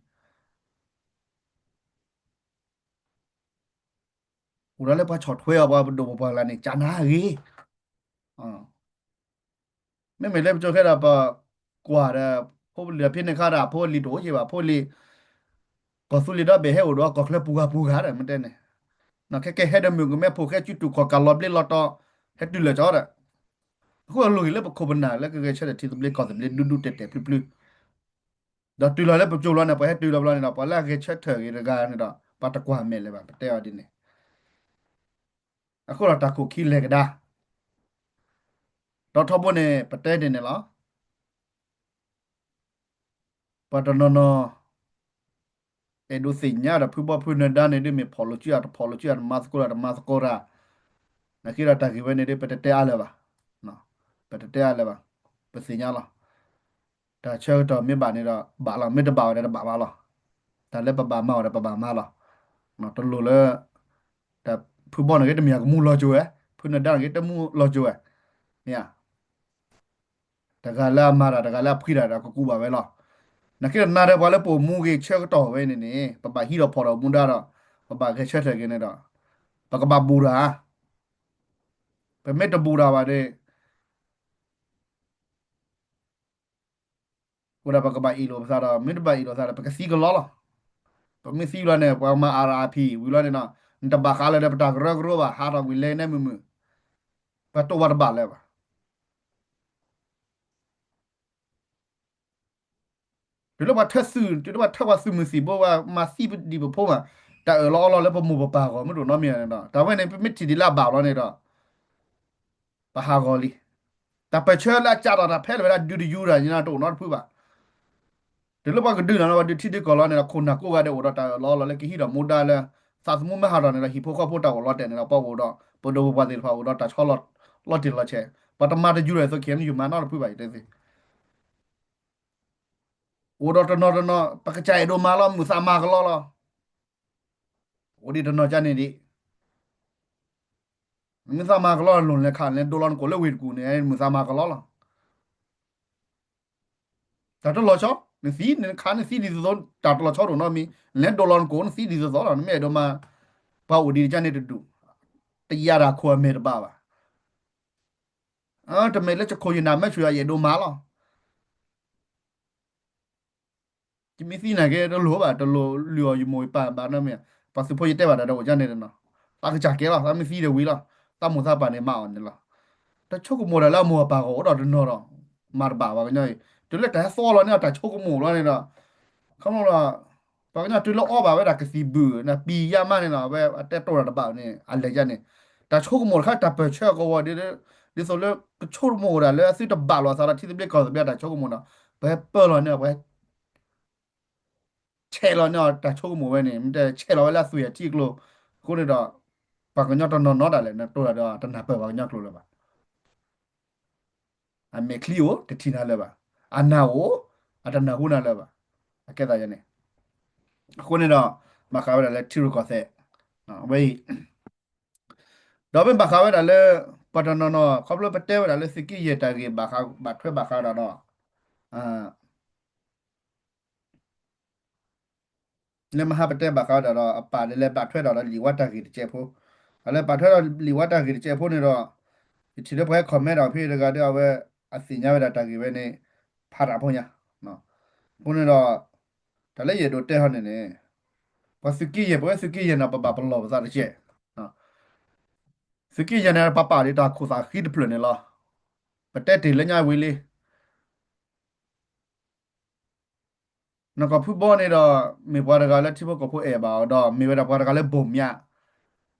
ဒီးလၢပှၤဆီၣ်ထွဲအီၤ ပှၤပဒိၣ်ပပှၢ်ကျါန့ၣ် ကနၣ်ဂ့ၤ မ့မ့ၢ်လၢပကၠိခဲဒီး ပကွၢ်ဒီး ဖိလံၤဒီးဖဲန့ၣ်ခါဒီး ဖိလံၤတအိၣ်က့ဘၣ် ဖိလံၤ ကီၢ်သူလ့ၤဒီဘ့ၣ်ဟဲအိၣ်ဒီးကီၢ်ချၢပူၤဂၤပူၤဂၤဒီး မ့ၢ်တဲန့ၣ် ခဲကဲဟဲဒီးမုၢ်ကမဲဖိၣ်ဃဲစုတူာ်ခီၣ်ကၢ်လီၤဘျ့လီၤတီၤ ဟဲတုၤလၢာ်ကၠီဒီး အဃိအလိၤဂ့ၤလၢပခိၣ်ပနၢ်လၢကဂဲၤဆၢထၢၣ်ထံသဘျ့ကီၢ်သဘျ့ ဒူဒူတဲာ်တဲာ်ဖျုဖျု ဒီးတုၤလီၤလၢပကၠိလီၤန့ၣ် ပှၤဟဲတုၤလီၤဘျီန့ၣ်ဒီး ပှၤလၢအဂဲၤဆၢထၢၣ်ဂ့ၤတဂၤန့ၣ်ဒီး ပှၤတကွၢ်မဲာ်လၢၤဘၣ် ပတဲအီၤဒ်န့ၣ် အဃိဒီးတၢ်ခိၣ်ခံလဲၤကဒါ ဒီးထီဘိန့ၣ် ပတဲဒ်န့ၣ်လီၤ. ပှၤတနီၤနီၤ အဲၣ်ဒိးသ့ၣ်ညါဒီးဖုဘီဖုနၢၤဒါန့ၣ်ဒ်မ့ၢ်ဖီၣ်လိာ်စုအတဖီၣ်လိာ်စုအတမၤသကိးဒီးတမၤသကိးတၢ် နာ်က့ဒီးတၢ်ဂ့ၢ်ဝဲန့ၣ်ဒ် ပတတဲအါလၢၤဘၣ်. ပတတဲအါလၢၤဘၣ်. ပသ့ၣ်ညါလီၤ. တၢ်ဆၢကတီၢ်မ့ၢ်ဘၣ်န့ၣ်ဒီးဘၣ်လီၤ, မ့ၢ်တဘၣ်ဝဲဒီးတဘၣ်ဘၣ်လီၤ. တၢ်လၢပဘၣ်မၤအီၤဒီးပဘၣ်မၤလီၤ. တလိၣ်လၢ တၢ်ဖုဘီန့ၣ်ဂ့ၤ တမ့ၢ်အကမူလီၤကၠိဝဲ, ဖုနၢၤဒါန့ၣ်ဂ့ၤ တမူလီၤကၠိဝဲ, မ့ၢ်ဧါ. တဂၤလၢအမၤတၢ် တဂၤလၢအဖှံတၢ်ဒီးကကူးဘၣ်ဝဲလီၤ. နာ်က့ဒီးနၤဒီးပှၤလၢပအိၣ်မူဂ့ၤဆၢကတီၢ်ဝဲန့ၣ်န့ၣ် ပဘၣ်ဟံးဒီးဖီၣ်ဒီးမူဒါဒီး ပဘၣ်ဂဲၤဆၢထၢၣ်က့ၤန့ၣ်ဒီး ပကဘၣ်ဘူးတၢ်ဧါ. ပမ့ၢ်တဘူးတၢ်ဘၣ်ဒီး အဃိဒီးပကဘၣ်အ့ၣ်လိာ်ပသးဒီး မ့ၢ်တဘၣ်အ့ၣ်လိာ်သးဒီး ပကသံကလီလီၤ. ပမ့ၢ်သံဘျီန့ၣ် ပှၤမၤ အါရၣ်အါဖံး ဝံၤလီၤန့ၣ်ဒီး နတဘၣ်ဃးလၢၤဒီးပတၢ်ကရၢကရိဘၣ် ဟးထီၣ်ကွံာ်လဲၤနဲမုာ်မုာ်, ပှၤတိၢ်ဝဲတဘၣ်လၢၤဘၣ်. တုၤလၢပှၤထၢသုး တုၤလၢပှၤထၢပှၤသုးမုၢ်သံၣ်ဘိ ပှၤမၤသံပဒံၣ်ပဖိမး တၢ်အၢၣ်လီၤအီလီၤလၢပမိၢ်ပပၢ်အဂီၢ် မ့ၢ်တအိၣ်နီတမံၤန့ၣ်ဒီး တၢ်ဝဲန့ၣ် ပမ့ၢ်ထံၣ်ဒံးလၢအဘၣ်လီၤန့ၣ်ဒီး ပဟးဂီၤလံ. တၢ်ပၢၢ်ဆၢလၢအကးထီၣ်တၢ်ဖဲလဲၣ်ဝဲဒၣ် ဒုးတယူၤတၢ်န့ၣ် တအိၣ်နီတဖုဘၣ်. တုၤလၢပှၤကဒုးနၤလၢပှၤဒုးထံဒုးကီၢ်လီၤန့ၣ်ဒီး ခိၣ်နၢ်ကိးဂၤဒဲးအိၣ်ဒီးတၢ်အၢၣ်လီၤအီလီၤလၢကဟံးဒီးမူဒါလၢ သးသမူမ့ၢ်ဟးထီၣ်န့ၣ်ဒီး ဟံၣ်ဖိဃီဖိတၢ်အိၣ်လီၤတဲာ်န့ၣ်ဒီး ပှၤအိၣ်ဒီး ပဒိၣ်ပပှၢ်သ့ၣ်တဖၣ်အိၣ်ဒီးတၢ်ဆီလီၤတံၢ်လီၤဆဲး, ပှၤတမၤတယူၤဒီးသိး KNU မၤနီတဖုဘၣ် ယတဲသ့ အိၣ်ဒီးတနီၤတနီၤ ပကစၢ်အဲၣ်ဒိးမၤလီၤ မုၢ်သးမၤကလီလီၤ. အိၣ်ဒံးတနီၤကန့ၣ်ဒံး မုၢ်သးမၤကလီလီၤ လိၣ်လဲၤခးလဲၤဒိလီၤနကိာ်လၢဝ့ၢ်တကူၣ်န့ၣ် မုၢ်သးမၤကလီလီၤ. တၢ်တလီၤဆီ နသံနခးနသံဒ်သိးသိး တၢ်တလီၤဆီတအိၣ်နီတမံၤ လဲၤဒိလီၤနကိာ် နသံဒ်သိးသိးလီၤ နမ့ၢ်အဲၣ်ဒိးမၤ ပှၤအိၣ်ဒံးတကန့ၣ်တဒူၣ် တယၤတၢ်ခိၣ်အမဲာ်တဘၣ်ဘၣ်. တမ့ၢ်လၢယခိၣ်ယနၢ်မ့ၢ်ဆူၣ်ယၤ ယအဲၣ်ဒိးမၤလီၤ. ယမ့ၢ်သံနာ်က့ တလိၣ်ဘၣ် တလိၣ်လုၢ်အီၣ်ယမိၢ်ယပၢ်ဘၣ်နီတမံၤ, ပှၤသုးဖိယတဲဘၣ်တၢ်ဒီးအိၣ်ကန့ၣ်တနီၤ, သးကစၢ်ကဲလီၤ သးမ့ၢ်သံဒီးဝံၤလီၤ, သးမိၢ်သးပၢ်န့ၣ်မၤအီၤန့ၣ်လီၤ. တၢ်ဆိကမိၣ်တၢ်လၢအမိၢ်အပၢ်ဂီၢ်အိၣ်ဒီးတနီၤဒီး မၤတဘၣ်ပှၤကညီအံၤ, တုၤလၢတၢ်ဟဲသီလီၤန့ၣ် တၢ်ဆိကမိၣ်လီၤန့ၣ်ဒီး ခီဖျိလီၤ ပှၤကညီတုၤလၢအီဘၣ်ဝဲဒၣ်ကသံၣ်ဘုၣ် ပံၤယါမးန့ၣ်လီၤ, အဝဲအတဲတိၢ်တၢ်တဘၣ်န့ၣ် အလဲၤကန့ၣ်, တၢ်ဆိကမိၣ်တခါတၢ်ပၢၢ်ဆၢကဝီၤ ဒ်သိးလၢကဆိကမိၣ်ဒၣ်လၢအသုတဘၣ်လိာ်သးဒီးထံသဘျ့ကီၢ်သဘျ့တၢ်ဆိကမိၣ်ဒီး ပဟဲပၢလီၤန့ၣ် ပှၤ ဆဲးလီၤန့ၢ်အီၤတၢ်ဆိကမိၣ်ဝဲန့ၣ် မ့ၢ်တဲဆဲးလီၤဝဲလၢအသွံၣ်အထံအကျိၤ, အဃိန့ၣ်ဒီး ပှၤကညီတနီၤနီၤဒၣ်လဲာ် နတိၢ်တၢ်ဒီးတနၢ်ပၢၢ်ပှၤကညီကျိာ်လၢၤဘၣ်. အမဲာ်ချံအိၣ် တထံၣ်နၤလၢၤဘၣ်, အနၢ်အိၣ် အတနၢ်ဟူနၤလၢၤဘၣ်, အကဲသးယၤန့ၣ်, အဃိန့ၣ်ဒီး ဘၣ်ဃးဝဲဒၣ်လၢထံရူၢ်ကီၢ်သဲး ဝဲအံၤ ဒီးမ့ၢ်ဘၣ်ဃးဝဲဒၣ်လၢ ပှၤတနီၤနီၤ ခီဖျိပတဲဝဲဒၣ်လၢသုးက့ယဲၢ်တၢ်ဂ့ၢ်ဘၣ်ထွဲဘၣ်ဃးဒီး လၢမဟါပတဲဘၣ်ဃးဒီး အပၢ်လၢလဲၤဘၣ်ထွဲဒီးလံာ်ဝါတၢ်ဂ့ၢ်တစဲးဖိ, အလၢဘၣ်ထွဲဒီးလံာ်ဝါတၢ်ဂ့ၢ်တစဲးဖိန့ၣ်ဒီး ယထံၣ်လၢပှၤဟဲ comment ဒီးဖဲတဂၤဒီး အဝဲအသ့ၣ်ညါဝဲဒၣ်တၢ်ဂ့ၢ်ဝဲန့ၣ် ဖးတၢ်ဖိညါ, အဃိန့ၣ်ဒီး တၢ်လၢယအဲၣ်ဒိးတဲဟီန့ၣ်န့ၣ် ပှၤသုးက့ယဲၢ် ပဝဲသုးက့ယဲၢ်န့ၣ် ပဘၣ်ပလီၢ်ပသးတကဲး, သုးက့ယဲၢ်န့ၣ် ပပာ်ဒံးတၢ်ခိၣ်သၣ်ဃံတဖျၢၣ်န့ၣ်လီၤ. ပတဲတ့ၢ်လၢညါဝံၤလံ နကီၢ်ဖုဘီန့ၣ်ဒီး မ့ၢ်ပှၤတဂၤလၢထံဖိကီၢ်ဖိအဲၣ်ဘၣ်အီၤဒီး မ့ၢ်ဝဲဒၣ်ပှၤတဂၤလၢဘိၣ်မၠါ,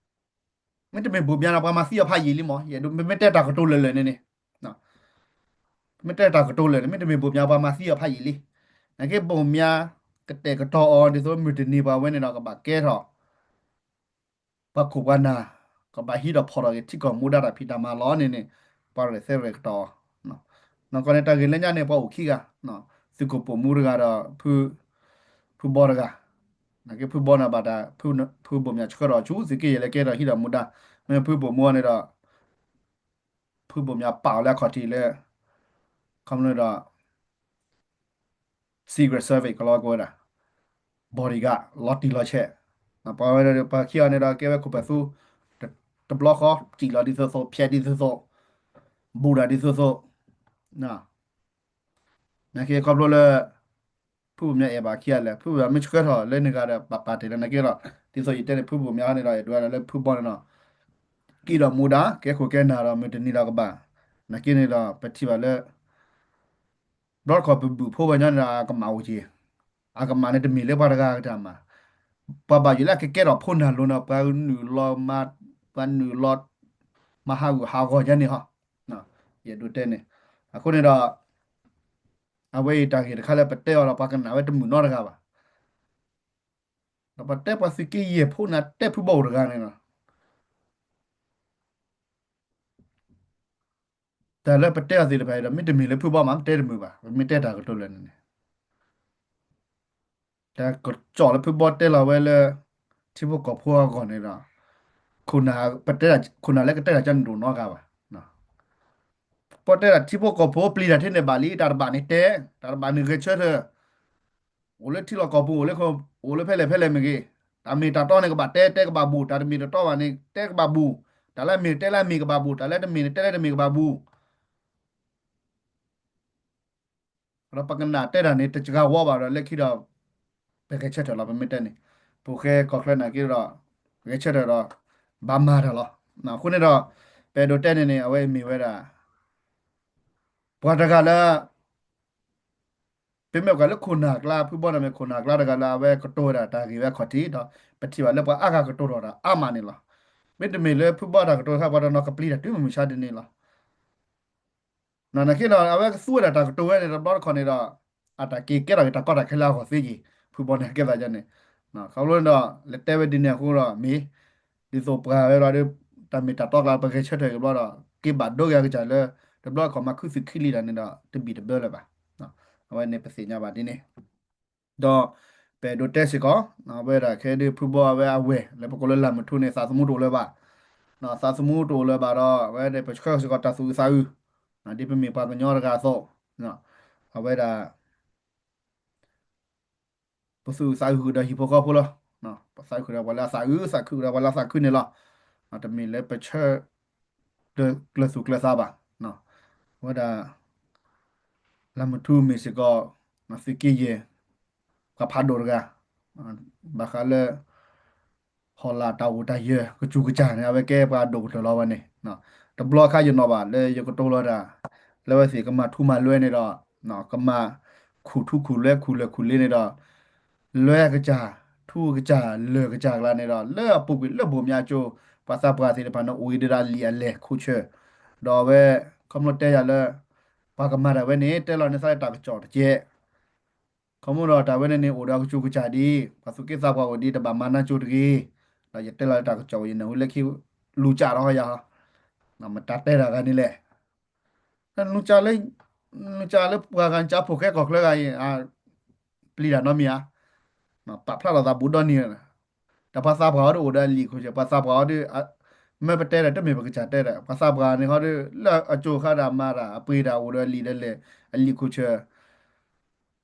မ့တမ့ၢ်ဘိၣ်မၠါဒီး ပှၤမၤသံအီၤဖးယံာ်လံမး, ယဲဒိးမ့မ့ၢ်တဲတၢ်ကတိၤလၢာ်လၢာ်န့ၣ်န့ၣ်, မ့ၢ်တဲတၢ်ကတိၤလၢာ်န့ၣ် မ့တမ့ၢ်ဘိၣ်မၠါပှၤမၤသံအီၤဖးယံာ်လံ, နာ်က့ဘိၣ်မၠါ ကတဲာ်ကတီၤအီၤဒ်သိးမုၢ်တနံၤပှၤဝဲန့ၣ်ဒီး ကဘၣ်ကဲထီၣ် ပှၤခိၣ်ပှၤနၢ် ကဘၣ်ဟံးဒီးဖီၣ်ထီၣ်က့ၤထံကီၢ်မူဒါတၢ်ဖံးတၢ်မၤလီၤန့ၣ်န့ၣ် ပှၤရဲၣ်သဲရဲၣ်ကတီၤအီၤ. နီၢ်ကီၢ်န့ၣ် တၢ်ဂ့ၢ်လၢညါန့ၣ် ပှၤအိၣ်ခံဂၤ, သုးခိၣ်ပိာ်မူတဂၤဒီး ဖုဘီတဂၤ, နာ်က့ဖုဘီန့ၣ်ဘၣ်တၢ် ဖုဘိၣ်မၠးဆှၢထီၣ်ဆူသုးက့ယဲၢ်လၢကဲထီၣ်ဟံးဒီးမူဒါ, မ့ၢ်ဖုဘိၣ်မူန့ၣ်ဒီး ဖုဘိၣ်မၠးပာ်အီၤလၢအခီၣ်ထံးလၢ ခီမ့ၢ်ဒီး Secret Service ကလီကဝဲဒၣ် bodyguard လီၤတံၢ်လီၤဆဲး, ပှၤဝဲပှၤခံဂၤန့ၣ်ဒီး ကဲဝဲခိၣ်ပၢၢ်သူ တဘျီဃီ စံၣ်လီၤဒ်သိးသိး ဖျဲးဒ်သိးသိး ဘူးတၢ်ဒ်သိးသိး, နာ်က့ခီဖျိလၢ ဖုဘိၣ်မၠးအဲၣ်ဘၣ်ခံဂၤလဲၣ်, ဖုဘိၣ်မၠးမ့ၢ်ဆှၢထီၣ်လၢန့ၣ်ဂၤဒီး ပာ်ပာ်တ့ၢ်လၢနာ်က့ဒီး ဒ်သိးယတဲန့ၣ် ဖုဘိၣ်မၠးန့ၣ်ဒီး အဲၣ်ဒိးဝဲဒၣ်လၢဖုဘီန့ၣ်ဒီး က့ၤဒီးမူဒါ ကဲခိၣ်ကဲနၢ်ဒီး မုၢ်တနံၤဒီးကဘၣ်, နာ်က့န့ၣ်ဒီး ပထံၣ်ဘၣ်လၢ ဘျီတခီၣ်ပဘူၣ်ဖိပှၤညီန့ၣ်ဒီး အကမၣ်အိၣ်က့ၤ, အကမၣ်န့ၣ်တမ့ၢ်လၢပှၤတဂၤအကတၢၢ်မး, ပှၤဘၣ်ယိၣ်လၢအကကဲထီၣ်ဖိနၢ်လိၤန့ၣ် ပှၤနုာ်လီၤမၤ, ပှၤနုာ်လီၤ မၤဟးဂူာ်ဟးဂီၤယါန့ၣ်ဟီ, ယအဲၣ်ဒိးတဲန့ၣ်, အဃိန့ၣ်ဒီး အဝဲအံၤတၢ်ဂ့ၢ်တခါလၢပတဲအီၤဒီး ပှၤကနၣ်ဝဲတမုာ်နီတဂၤဘၣ်. ဒီးပတဲပှၤသုးက့ယဲၢ်ဖိနၤတဲဖုဘီအိၣ်တဂၤန့ၣ်လီၤ. တၢ်လၢပတဲအီၤသ့ၣ်တဖၣ်အံၤဒီး မ့တမ့ၢ်လၢဖုဘီမး ပတဲတမုာ်ဘၣ်, ပမ့ၢ်တဲတၢ်ကတိၤလၢာ်န့ၣ်န့ၣ် တၢ်ကစီၣ်လၢဖုဘီတဲလီၤဝဲလၢ ထံဖိကီၢ်ဖိအဂီၢ်န့ၣ်ဒီး ပတဲ ခိၣ်နၢ်လၢကတဲတၢ်ကန့ၣ်တအိၣ်နီတဂၤဘၣ်. ပတဲဒၣ်ထံဖိကီၢ်ဖိပျံၤတၢ်ထဲန့ၣ်ဘၣ်လံ, တၢ်တဘၣ်န့ၣ်တဲ, တၢ်တဘၣ်န့ၣ်ဂဲၤဆၢထၢၣ်, အိၣ်လၢထံလီၢ်ကီၢ်ပူၤ အိၣ်လၢ အိၣ်လၢဖဲလဲၣ်ဖဲလဲၣ်မ့ၢ်ဂ့ၤ, တၢ်မ့ၢ်တၢ်တီန့ၣ်ကဘၣ်တဲ တဲကဘၣ်ဘူး, တၢ်တမ့ၢ်တတီဘၣ်န့ၣ် တဲကဘၣ်ဘူး, တၢ်လၢအမ့ၢ်တဲလၢအမ့ၢ်ကဘၣ်ဘူး, တၢ်လၢတမ့ၢ်န့ၣ်တဲလၢတမ့ၢ်ကဘၣ်ဘူး ဒီးပကနၣ်တဲတၢ်န့ၣ် တစှၤဝီဘၣ်ဒီး လၢခံဒီး ပဂဲၤဆၢထၢၣ်လီၤ ပမ့ၢ်တဲန့ၣ်, ပူၤဃဲကီၢ်ချၢနာ်က့ဒီး ဂဲၤဆၢထၢၣ်ဒီး ဘၣ်မၤတၢ်လီၤ. အဃိန့ၣ်ဒီး ပအဲၣ်ဒိးတဲန့ၣ်န့ၣ် အဝဲမ့ၢ်ဝဲဒၣ် ပှၤတဂၤလၢ ပမ့ၢ်ကွၢ်လၢခိၣ်နၢ်ကျါ ဖုဘီန့ၣ်မ့ၢ်ခိၣ်နၢ်ကျါတဂၤလၢအဝဲကတိၤဝဲဒၣ်တၢ်ဂ့ၢ်ဝဲအခီၣ်ထံးဒီး ပထံၣ်ဘၣ်လၢပှၤအါဂၤကတိၤထီၣ်တၢ်အါမးန့ၣ်လီၤ. မ့တမ့ၢ်လၢဖုဘီတၢ်ကတိၤတခါ ပှၤတနီၤကပျံၤတၢ်တုၤမုၢ်မဆါတနံၤလီၤ. နာ်က့ဒီး အဝဲကသူဝဲဒၣ်တၢ်ကတိၤဝဲန့ၣ် တဘျီတခီၣ်န့ၣ်ဒီး အတၢ်က့ၤကဲထီၣ်က့ၤတၢ်ကီတၢ်ခဲလၢအဂီၢ်သ့က့ၤ ဖုဘီန့ၣ်ကဲသးဒ်န့ၣ်, ခီဖျိန့ၣ်ဒီး လဲၤတဲဝဲဒ်န့ၣ်အဃိဒီးမ့ၢ် ဒ်သိးပှၤဝဲဘျီဒီး တၢ်မ့ၢ်တၢ်တီကျါ ပဂဲၤဆၢထၢၣ်က့ၤဘျီဒီး က့ၤဘၣ်ဒိက့ၤအကစၢ်လၢ တဘျီတခီၣ်မၤခုသုးခံလံတၢ်န့ၣ်ဒီး တဘံၣ်တဘၢလၢၤဘၣ်. အဝဲန့ၣ်ပသ့ၣ်ညါဘၣ်ဒ်န့ၣ် ဒီးပအဲၣ်ဒိးတဲစ့ၢ်ကီး အဝဲဒၣ်ခဲဒုးဖုဘီအဝဲအဝဲၢ် လၢပကိးလၢလၢ်မုၢ်ထူန့ၣ် သးသမူတအိၣ်လၢၤဘၣ်, သးသမူတအိၣ်လၢၤဘၣ်ဒီး အဝဲန့ၣ်ပဆှၢစ့ၢ်ကီးတၢ်သူၣ်အုးသးအုး, ဒ်ပမ့ၢ်ပှၤကညီတဂၤအသိး, အဝဲဒၣ် ပသူၣ်အုးသးအုးဃုာ်ဒီးဟံၣ်ဖိဃီဖိလီၤ. ပသးခုဒီးပှၤလၢအသးအုး သးခုဒီးပှၤလၢအသးခုန့ၣ်လီၤ. တမ့ၢ်လၢပဆၢ ကျၢၤသူၣ်ကျၢၤသးဘၣ်. အဝဲဒၣ် လၢမုၢ်ထူမ့ၢ်စ့ၢ်ကီး သုးက့ယဲၢ် ပှၤဖးဒိၣ်တဂၤ ဘၣ်ဃးလၢ ဟီၣ်လာ်တၢ်အိၣ်တၢ်ယၢၤ ကစူၢ်ကစၢ်န့ၣ် အဝဲကဲပှၤဒိၣ်ကတၢၢ်လီၤဝဲန့ၣ်, တဘျီခါယနီၣ်ဘၣ်လၢယကတိၤလီၤတၢ် လၢဝဲသ့ၣ်ကမၤထူမၤလွဲန့ၣ်ဒီး ကမၤခူၣ်ထူခူၣ်လွဲခူၣ်လၢာ်ခူၣ်လ့န့ၣ်ဒီး လွဲအကစၢ် ထူကစၢ်လၢာ်ကစၢ်ကျါန့ၣ်ဒီး လၢအပူၤကွံာ်လၢဘိၣ်မၠးအကၠိ ပှၤသးပှၢ်သ့ၣ်တဖၣ်န့ၣ် အိၣ်အံၤဒီးအလံာ်အလဲၢ်ခိၣ်ဆၢၣ်, ဒီးအဝဲ ခီဖျိတဲယၤလၢ ပှၤကမၤတၢ်ဝဲန့ၣ် တဲလီၤန့ၢ်သးလၢတၢ်ကစီၣ်တကဲး ခီဖျိဒီးတၢ်ဝဲန့ၣ်န့ၣ် အိၣ်ဒီးအကစူၢ်ကစၢ်ဒ် ပှၤသူၣ်က့သးပှၢ်အိၣ်ဒ် တဘၣ်မၤနၢ်ကၠိတဂ့ၤ, ဒီးယတဲလီၤလၢတၢ်ကစီၣ်ဝဲ ယနၢ်ဟူလၢခံ လူၤကၠးဒီးယၤ, မတၤတဲတၢ်ဂၤန့ၣ်လဲၣ်, လူၤကၠးလၢ လူၤကၠးလၢပှၤဂၤကၠးဖိၣ်ဃဲကီၢ်ချၢဂၤအံၤ ပျံၤတၢ်နီတမံၤဧါ, ပာ်ဖျါထီၣ်သးဘူးဒီနံၤ, ဒီးပှၤသးပှၢ်အီၤဒ်အိၣ်ဒီးအလံာ်ခိၣ်ဆၢၣ် ပှၤသးပှၢ်အီၤဒ် မ့ၢ်ပတဲဒီး တမ့ၢ်ပကစၢ်တဲဒီး ပှၤသးပှၢ်န့ၣ်ဟီဒ် လၢအကၠိခါဒီးမၤတၢ် အပှ့ၤတၢ်အိၣ်ဒီးအလံာ်ဒီးလဲၢ် အလံာ်ခိၣ်ဆၢၣ်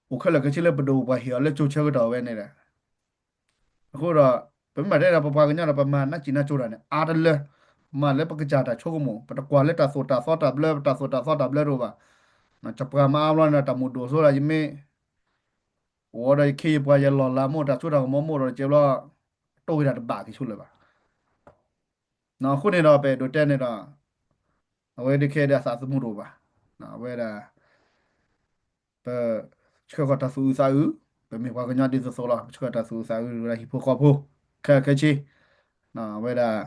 အိၣ်ခဲလၢာ်ခဲဆ့လၢပဒိၣ်ပပှၢ်ဟ့ၣ်အီၤလၢကၠိဆၢကတီၢ်ဝဲန့ၣ်ဒီး အဃိဒီး ပမ့ၢ်တဲဒီးပပှၤကညီဒီး ပမၤနၢ်စံၣ်နၢ်ကၠိတၢ်န့ၣ် အါတလၢ ပမၤလၢပကစၢ်တၢ်ဆိကမိၣ် ပတကွၢ်လၢတၢ်သိၣ်တၢ်သီတၢ်ဘျၢ ပတၢ်သိၣ်တၢ်သီတၢ်ဘျၢတအိၣ်ဘၣ်. စီၤပှၤမၤအါဘျီန့ၣ်ဒီး တၢ်မုၢ်ဒိၣ်အစိဒီး ယမ့ၢ် အိၣ်ဒီးယခ့ယပှၤ ယလီၢ်လၤမိၢ် တၢ်စိတၢ်ကမီၤမိၢ်ဒီး တကဲဘျီ တိၢ်ဝဲဒၣ်တဘၣ်က့ၤဆိလၢၤဘၣ်. အဃိန့ၣ်ဒီး ပအဲၣ်ဒိးတဲန့ၣ်ဒီး အဝဲဒၣ်ခဲဒၣ်သးသမူတအိၣ်ဘၣ်. အဝဲဒၣ် ပ ဆှၢဃီၤတၢ်သူၣ်အုးသးအုး, ပမ့ၢ်ပှၤကညီဒ်သိးသိးလီၤ. ပဆှၢတၢ်သူၣ်အုးသးအုးဝဲဒၣ်ဟံၣ်ဖိဃီဖိ ခဲလၢာ်ခဲဆ့, အဝဲဒၣ်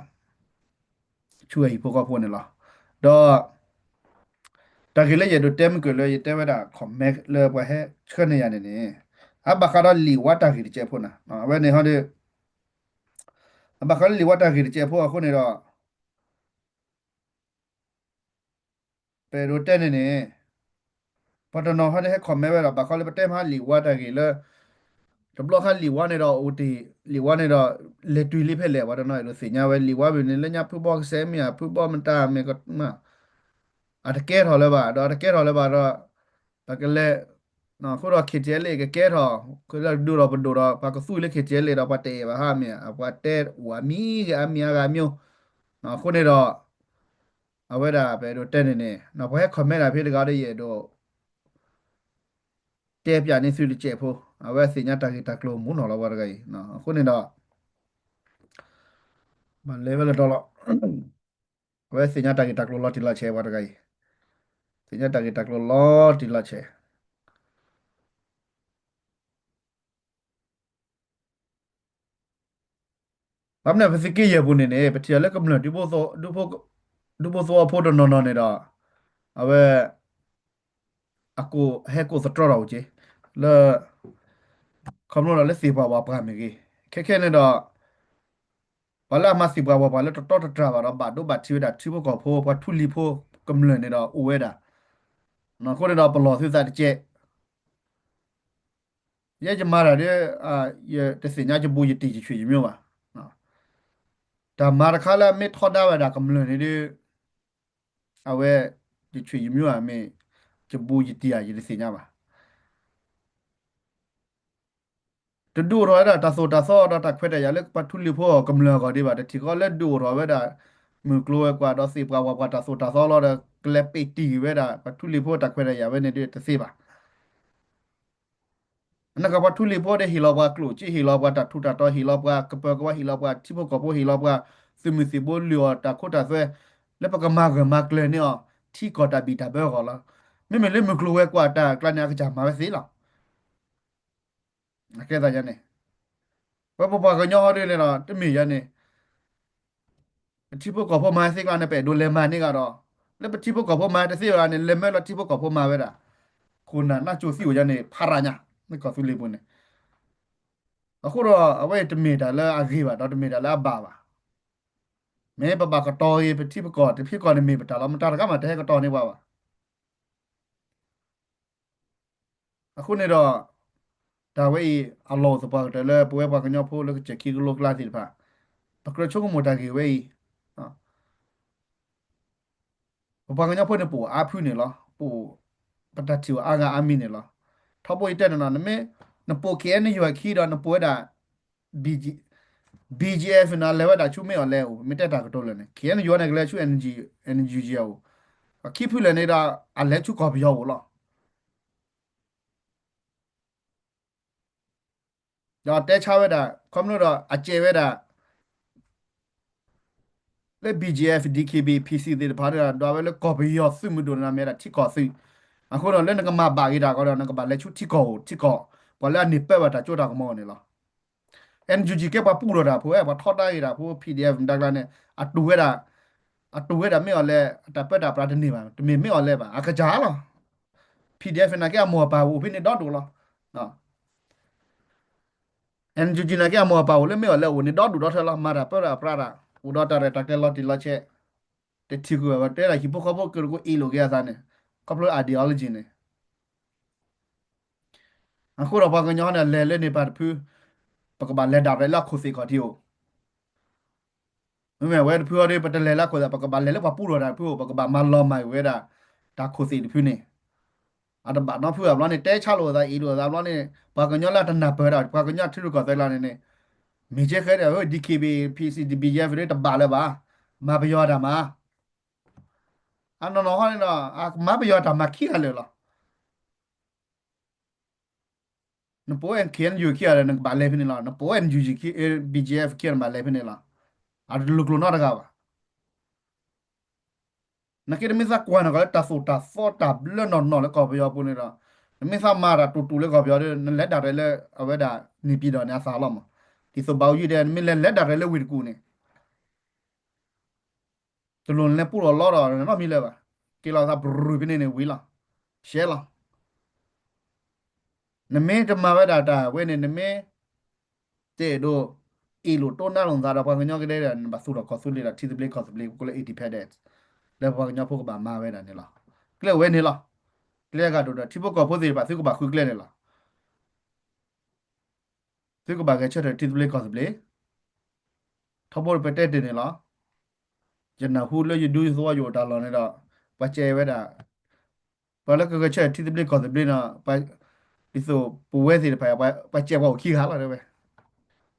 ဆူအဟံၣ်ဖိဃီဖိန့ၣ်လီၤ. ဒီး တၢ်ဂ့ၢ်လၢယအဲၣ်ဒိးတဲမုၢ်ကၢၢ်လၢယတဲဝဲဒၣ် comment လၢပှၤဟဲဆှၢန့ၢ်ယၤန့ၣ်န့ၣ်, အဘၣ်ဃးဒီးလံာ်ဝါတၢ်ဂ့ၢ်တစဲးဖိန့ၣ်, အဝဲန့ၣ်ဟီဒီး အဘၣ်ဃးလၢလံာ်ဝါတၢ်ဂ့ၢ်တစဲးဖိအဃိန့ၣ်ဒီး ပအဲၣ်ဒိးတဲန့ၣ်န့ၣ် ပှၤတနီၤဟဲ ဟဲ comment ဝဲဒီး ဘၣ်ဃးလၢပတဲမးလံာ်ဝါတၢ်ဂ့ၢ်လၢ တဘျီခါလံာ်ဝါန့ၣ်ဒီး အိၣ်တ့ၢ်လံာ်ဝါန့ၣ်ဒီး လဲၤတုၤလံဖဲလဲၣ် ပှၤတနီၤအဲၣ်ဒိးသ့ၣ်ညါဝဲ လံာ်ဝါမ့ၢ်န့ၣ် လၢညါဖုဘီကစဲးမ့ၢ်ဧါ ဖုဘီမတၤမ့ၢ် အတကဲထီၣ်လၢၤဘၣ် ဒီးအတကဲထီၣ်လၢၤဘၣ်ဒီး ပကလဲၤ အဃိဒီး KTLA ကကဲထီၣ် ကဒိၣ်ဒီးပဒိၣ်ဒီး ပှၤကသူလၢ KTLA ဒီး ပှၤတအဲၣ်ဘၣ်ဟါမ့ၢ် ပှၤတဲဝဲမံၤဂ့ၤ အါမံၤအါဂၤမံၤ အဃိန့ၣ်ဒီး အဝဲဒၣ်ပအဲၣ်ဒိးတဲန့ၣ်န့ၣ် ပှၤဟဲ comment တၢ်ဖဲတဂၤဒီး ယအဲၣ်ဒိး တဲပၠးန့ၢ်သုတစဲးဖိ အဝဲသ့ၣ်ညါတၢ်ဂ့ၢ်တၢ်ကျိၤမူနီၢ်လီၤပှၤတဂၤအံၤ အဃိန့ၣ်ဒီး မၤလဲၤဝဲလၢဒီလီၤ အဝဲသ့ၣ်ညါတၢ်ဂ့ၢ်တၢ်ကျိၤလီၤတံၢ်လီၤဆဲးပှၤတဂၤအံၤ သ့ၣ်ညါတၢ်ဂ့ၢ်တၢ်ကျိၤလီၤတံၢ်လီၤဆဲး ဘၣ်မနုၤ ပသုးက့ယဲၢ်ပူၤန့ၣ်န့ၣ် ပထံၣ်အီၤလၢကမျၢၢ် ဒူဖိသဝီဖိတနီၤနီၤန့ၣ်ဒီး အဝဲ အကိးဟဲကိးသတြီထီၣ်အိၣ်က့ၤ လၢ ခီဖျိဒီးလၢသ့ၣ်ပှၢ်ဝၣ်ပှၢ်မ့ၢ်ဂ့ၤ ခဲခဲန့ၣ်ဒီး ပှၤလၢအမၤသ့ၣ်ပှၢ်ဝၣ်ပှၢ်လၢတတီတတြၢ်ဘၣ်ဒီး ဘၣ်ဒိဘၣ်ထံးဝဲဒၣ်ထံဖိကီၢ်ဖိ ပှၤထူလံၤဖိကမျၢၢ်န့ၣ်ဒီးအိၣ်ဝဲဒၣ် အဃိန့ၣ်ဒီးပလီၢ်သုသးတကဲး ယဲယမၤတၢ်ဒီး ယတသ့ၣ်ညါယဘူးယတံၢ်ယဆွေယမျိုးဘၣ်. တၢ်မၤတခါလၢအမ့ၢ်ထီဒါဝဲဒၣ်ကမျၢၢ်န့ၣ်ဒီး အဝဲ ယဆွေယမျိုးဧါ မ့ၢ်ယဘူးယတံၢ်ဧါ ယတသ့ၣ်ညါဘၣ်. တဒုးအိၣ်ထီၣ်ဝဲဒၣ်တၢ်သိၣ်တၢ်သီဒီးတၢ်ခွဲးတၢ်ယာ်လၢပှၤထူလံၤဖိကမျၢၢ်အဂီၢ်ဒံးဘၣ်. တထံၣ်ဃီလၢဒုးအိၣ်ထီၣ်ဝဲဒၣ် မုၢ်ကျိၤဝဲၤကွာ်ဒီးသ့ၣ်ပှၢ်ဝၣ်ပှၢ်တၢ်သိၣ်တၢ်သီလီၤဒီး ကလဲၤပ့းတံၢ်ဝဲဒၣ်ပှၤထူလံၤဖိတၢ်ခွဲးတၢ်ယာ်ဝဲန့ၣ်ဒီးတသ့ဘၣ်. အနကပှၤထူလံၤဖိဒီးဟ့ၣ်လီၤပှၤကျိၣ်စ့ ဟ့ၣ်လီၤပှၤတၢ်ထူးတၢ်တီၤ ဟ့ၣ်လီၤပှၤကပၢၤကဝါ ဟ့ၣ်လီၤပှၤထံဖိကီၢ်ဖိ ဟ့ၣ်လီၤပှၤသုးမုၢ်သံၣ်ဘိ လုၢ်အီၣ်တၢ်ခိတၢ်သွဲ လၢပကမၤဂၢၢ်မၤကျၢၤန့ၢ်အီၤ ထံကီၢ်တၢ်ဘံၣ်တၢ်ဘၢအဂီၢ်လီၤ. မ့မ့ၢ်လၢမုၢ်ကျိၤဝဲၤကွာ်တၢ်အကျါန့ၣ် အကစၢ်မၤဝဲသ့လီၤ. အကဲသးယၤန့ၣ် ဝဲပပှၤကညီဟီဒ်န့ၣ်ဒီး တမ့ၢ်ယၤန့ၣ် ပထံဖိကီၢ်ဖိမၤသ့ကျါန့ၣ် ပအဲၣ်ဒိးလဲၤမၤန့ၢ်ဂၤဒီး လၢပထံဖိကီၢ်ဖိမၤတသ့ဘၣ်န့ၣ် လဲၤမၢလီၤထံဖိကီၢ်ဖိမၤဝဲဒၣ် ခိၣ်နၢ်နၢ်ကၠိသံအိၣ်ယၤန့ၣ် ဖးရၤညါ လၢကီၢ်သူလ့ၤပူၤန့ၣ် အဃိဒီး အဝဲအံၤတမ့ၢ်တၢ်လၢအဂ့ၤဘၣ်ဒီးတမ့ၢ်တၢ်လၢအဘၣ်ဘၣ်. မ့ၢ်ပဘၣ်ကတီၤဂ့ၤ ပထံပကီၢ် တဖံကီၢ်န့ၣ်မ့ၢ်ပတၢ်လီၤ. မတၤတဂၤမးတဟဲကတီၤန့ၢ်ပှၤဘၣ်. အဃိန့ၣ်ဒီး တၢ်ဝဲအံၤ အလီၢ်အိၣ်သပှၢ်ကတၢၢ်လၢပဝဲပှၤကညီဖိလၢကစၢၢ်ခံကလိကျါသ့ၣ်တဖၣ် ပကြၢးဆိကမိၣ်တၢ်ဂ့ၢ်ဝဲအံၤ ပပှၤကညီဖိန့ၣ် ပအိၣ်အါဖုန့ၣ်လီၤ. ပအိၣ် ပတၢ်ထံၣ်အိၣ်အါဂၤအါမံၤန့ၣ်လီၤ. ထီဘိယတဲတနီၤ နမ့ၢ် နပိာ် K N U အခံဒီး နပိာ်ဝဲဒၣ် BG BGF န့ၣ် လဲၤဝဲဒၣ်ဆူမ့ၢ်အီၤလဲၣ်အိၣ် မ့ၢ်တဲတၢ်ကတိၤလၢာ်န့ၣ် K N U န့ၣ် ကလဲၤဆူ NUG အအိၣ် ပှၤခံဖုလၢာ်န့ၣ်ဒီး အလဲၤဆူကီၢ်ပယီၤအိၣ်လီၤ. ဒီးတဲဆါဝဲဒၣ် ခီဖျိဒီးအကဲဝဲဒၣ် လၢ BGF DKBA PC သ့ၣ်တဖၣ်ဒီး ဒွးဝဲလၢကီၢ်ပယီၤသုးမုၢ်ဒိၣ်န့ၣ် မ့ၢ်ဝဲဒၣ်ထံကီၢ်သုး, အဃိဒီးလၢနကမၤဘၣ်က့ၤတၢ်ကီဒီး နကဘၣ်လဲၤဆူထံကီၢ်အိၣ် ထံကီၢ်, ပှၤလၢအန့ၢ်ပၢဘၣ်တၢ်စိတၢ်ကမီၤန့ၣ်လီၤ. NUG ကဲပှၤပူထီၣ်တၢ်ဖိ ပှၤထီဒါက့ၤတၢ်ဖိ PDF မတၤကျါန့ၣ် အတူၢ်ဝဲဒၣ် အတူၢ်ဝဲဒၣ်မ့ၢ်အီၤလဲၣ် အတၢ်ပၢတၢ်ပြးတန့ၢ်ဘၣ် တမ့ၢ်မ့ၢ်အီၤလဲၣ်ဘၣ် အကစၢ်လီၤ. PDF နာ်က့အမိၢ်အပၢ်အိၣ်ဖဲန့ၣ်ဒီဒူၣ်လီၤ. NUG နာ်က့အမိၢ်အပၢ်အိၣ်လၢမ့ၢ်အီၤလဲၣ်အိၣ်န့ၣ်ဒီဒူၣ်ဒီထၢလီၤ မၤတၢ်ပၢတၢ်ပြးတၢ် အိၣ်ဒီးတၢ်ရဲၣ်တၢ်ကျဲၤလီၤတံၢ်လီၤဆဲး, တထံၣ်ကွံာ်ဝဲတဲဒၣ်ဟံၣ်ဖိဃီဖိကရၢကရိအ့ၣ်လိာ်က့ၤအသးန့ၣ် ခီဖျိ ideology န့ၣ် အဃိဒီးပှၤကညီန့ၣ် လဲၤလၢန့ၣ်ပၢ်တဖု ပကဘၣ်လဲၤဒၣ်ရဲၣ်လၢအခိၣ်သ့ၣ်ခီၣ်ထံးအိၣ် မ့မ့ၢ်ဝဲတဖုအီၤဒီး ပတလဲၤလၢခိၣ်သ့ၣ် ပကဘၣ်လဲၤလၢပှၤပူထီၣ်တၢ်တဖုအိၣ် ပကဘၣ်မၤလီၤမၢ်ကွံာ်ဝဲဒၣ် တၢ်ခိၣ်သ့ၣ်တဖုန့ၣ် အတဘၣ်နီတဖုအဘျီန့ၣ် တဲဆါလိာ်အသးအ့ၣ်လိာ်အသးဘျီန့ၣ် ပှၤကညီလၢအတနၢ်ပၢၢ်ဒၣ် ပှၤကညီထံရူၢ်ကီၢ်သဲးကျါန့ၣ်န့ၣ် မ့ၢ်ကဲဃဲဒီး DKBA PC BGF ဒီးတဘၣ်လၢၤဘၣ် မၤပယီၤတၢ်မၤ အနီၢ်နီၢ်ဟီန့ၣ်ဒီး အကမၤပယီၤတၢ်မၤခံဂၤလၢာ်လီၤ. နပိာ် KNU ခံဂၤဒီး နကဘၣ်လဲၤဖဲန့ၣ်လီၤ. နပိာ် NUG BGF ခံဂၤ နဘၣ်လဲၤဖဲန့ၣ်လီၤ. အတလိၤကျိၤနီတဂၤဘၣ်. နက့နမ့ၢ်သးကွၢ်နီၢ်ကီၢ်လၢတၢ်သိၣ်တၢ်သီတၢ်ဘျၢနီၢ်နီၢ်လၢကီၢ်ပယီၤပူၤန့ၣ်ဒီး နမ့ၢ်သးမၤတၢ်တူၢ်တူၢ်လၢကီၢ်ပယီၤဒီး နလဲၤဒၣ်ရဲၣ်လၢအဝဲဒၣ် နေပြည်တော် န့ၣ် အသးလီၤမး. ဒ်သိးဘၣ်အူယံၤဒဲး နမ့ၢ်လဲၤလဲၤဒၣ်ရဲၣ်လၢဝ့ၢ်တကူၣ်န့ၣ် တလိၣ်နလဲၤပူထီၣ်လီထီၣ်နီတမံၤလၢၤဘၣ်. က့ၤလီၤသးပရူၤဖဲန့ၣ်န့ၣ် ဝံၤလီၤ. ရှဲလီၤ. နမ့ၢ်တမၤဝဲဒၣ်တၢ်ဝဲန့ၣ် နမ့ၢ် တအဲၣ်ဒိး အ့ၣ်လိာ်တိၢ်နါလိာ်နသးဒီးပှၤကညီကဒဲဒီး နဘၣ်သူၣ်ထီၣ်ခီၣ်သူလ့ၤဒီးထံသဘျ့ကီၢ်သဘျ့ ပကိးလၢ independence လၢပှၤကညီဖိကဘၣ်မၤဝဲဒၣ်န့ၣ်လီၤ. ကျဲအိၣ်ဝဲန့ၣ်လီၤ. ကျဲအဂၤဒိၣ်ဒီး ထံဖိကီၢ်ဖိသ့ၣ်တဖၣ် သုကဘၣ်ဃုကျဲန့ၣ်လီၤ. သုကဘၣ်ဂဲၤဆၢထၢၣ်ထံသဘျ့ကီၢ်သဘျ့, ထီဘိပတဲတ့ၢ်န့ၣ်လီၤ. ယနၢ်ဟူလၢယဒူယသဝီယအိၣ်တၢ်လီၢ်န့ၣ်ဒီး ပှၤစဲးဝဲဒၣ် ပှၤလၢကဂဲၤဆၢထၢၣ်ထံသဘျ့ကီၢ်သဘျ့န့ၣ် ဒ်သိးပဝဲသ့ၣ်တဖၣ် ပှၤစဲးပှၤအိၣ်ခံဂၤလီၤတဲဝဲ,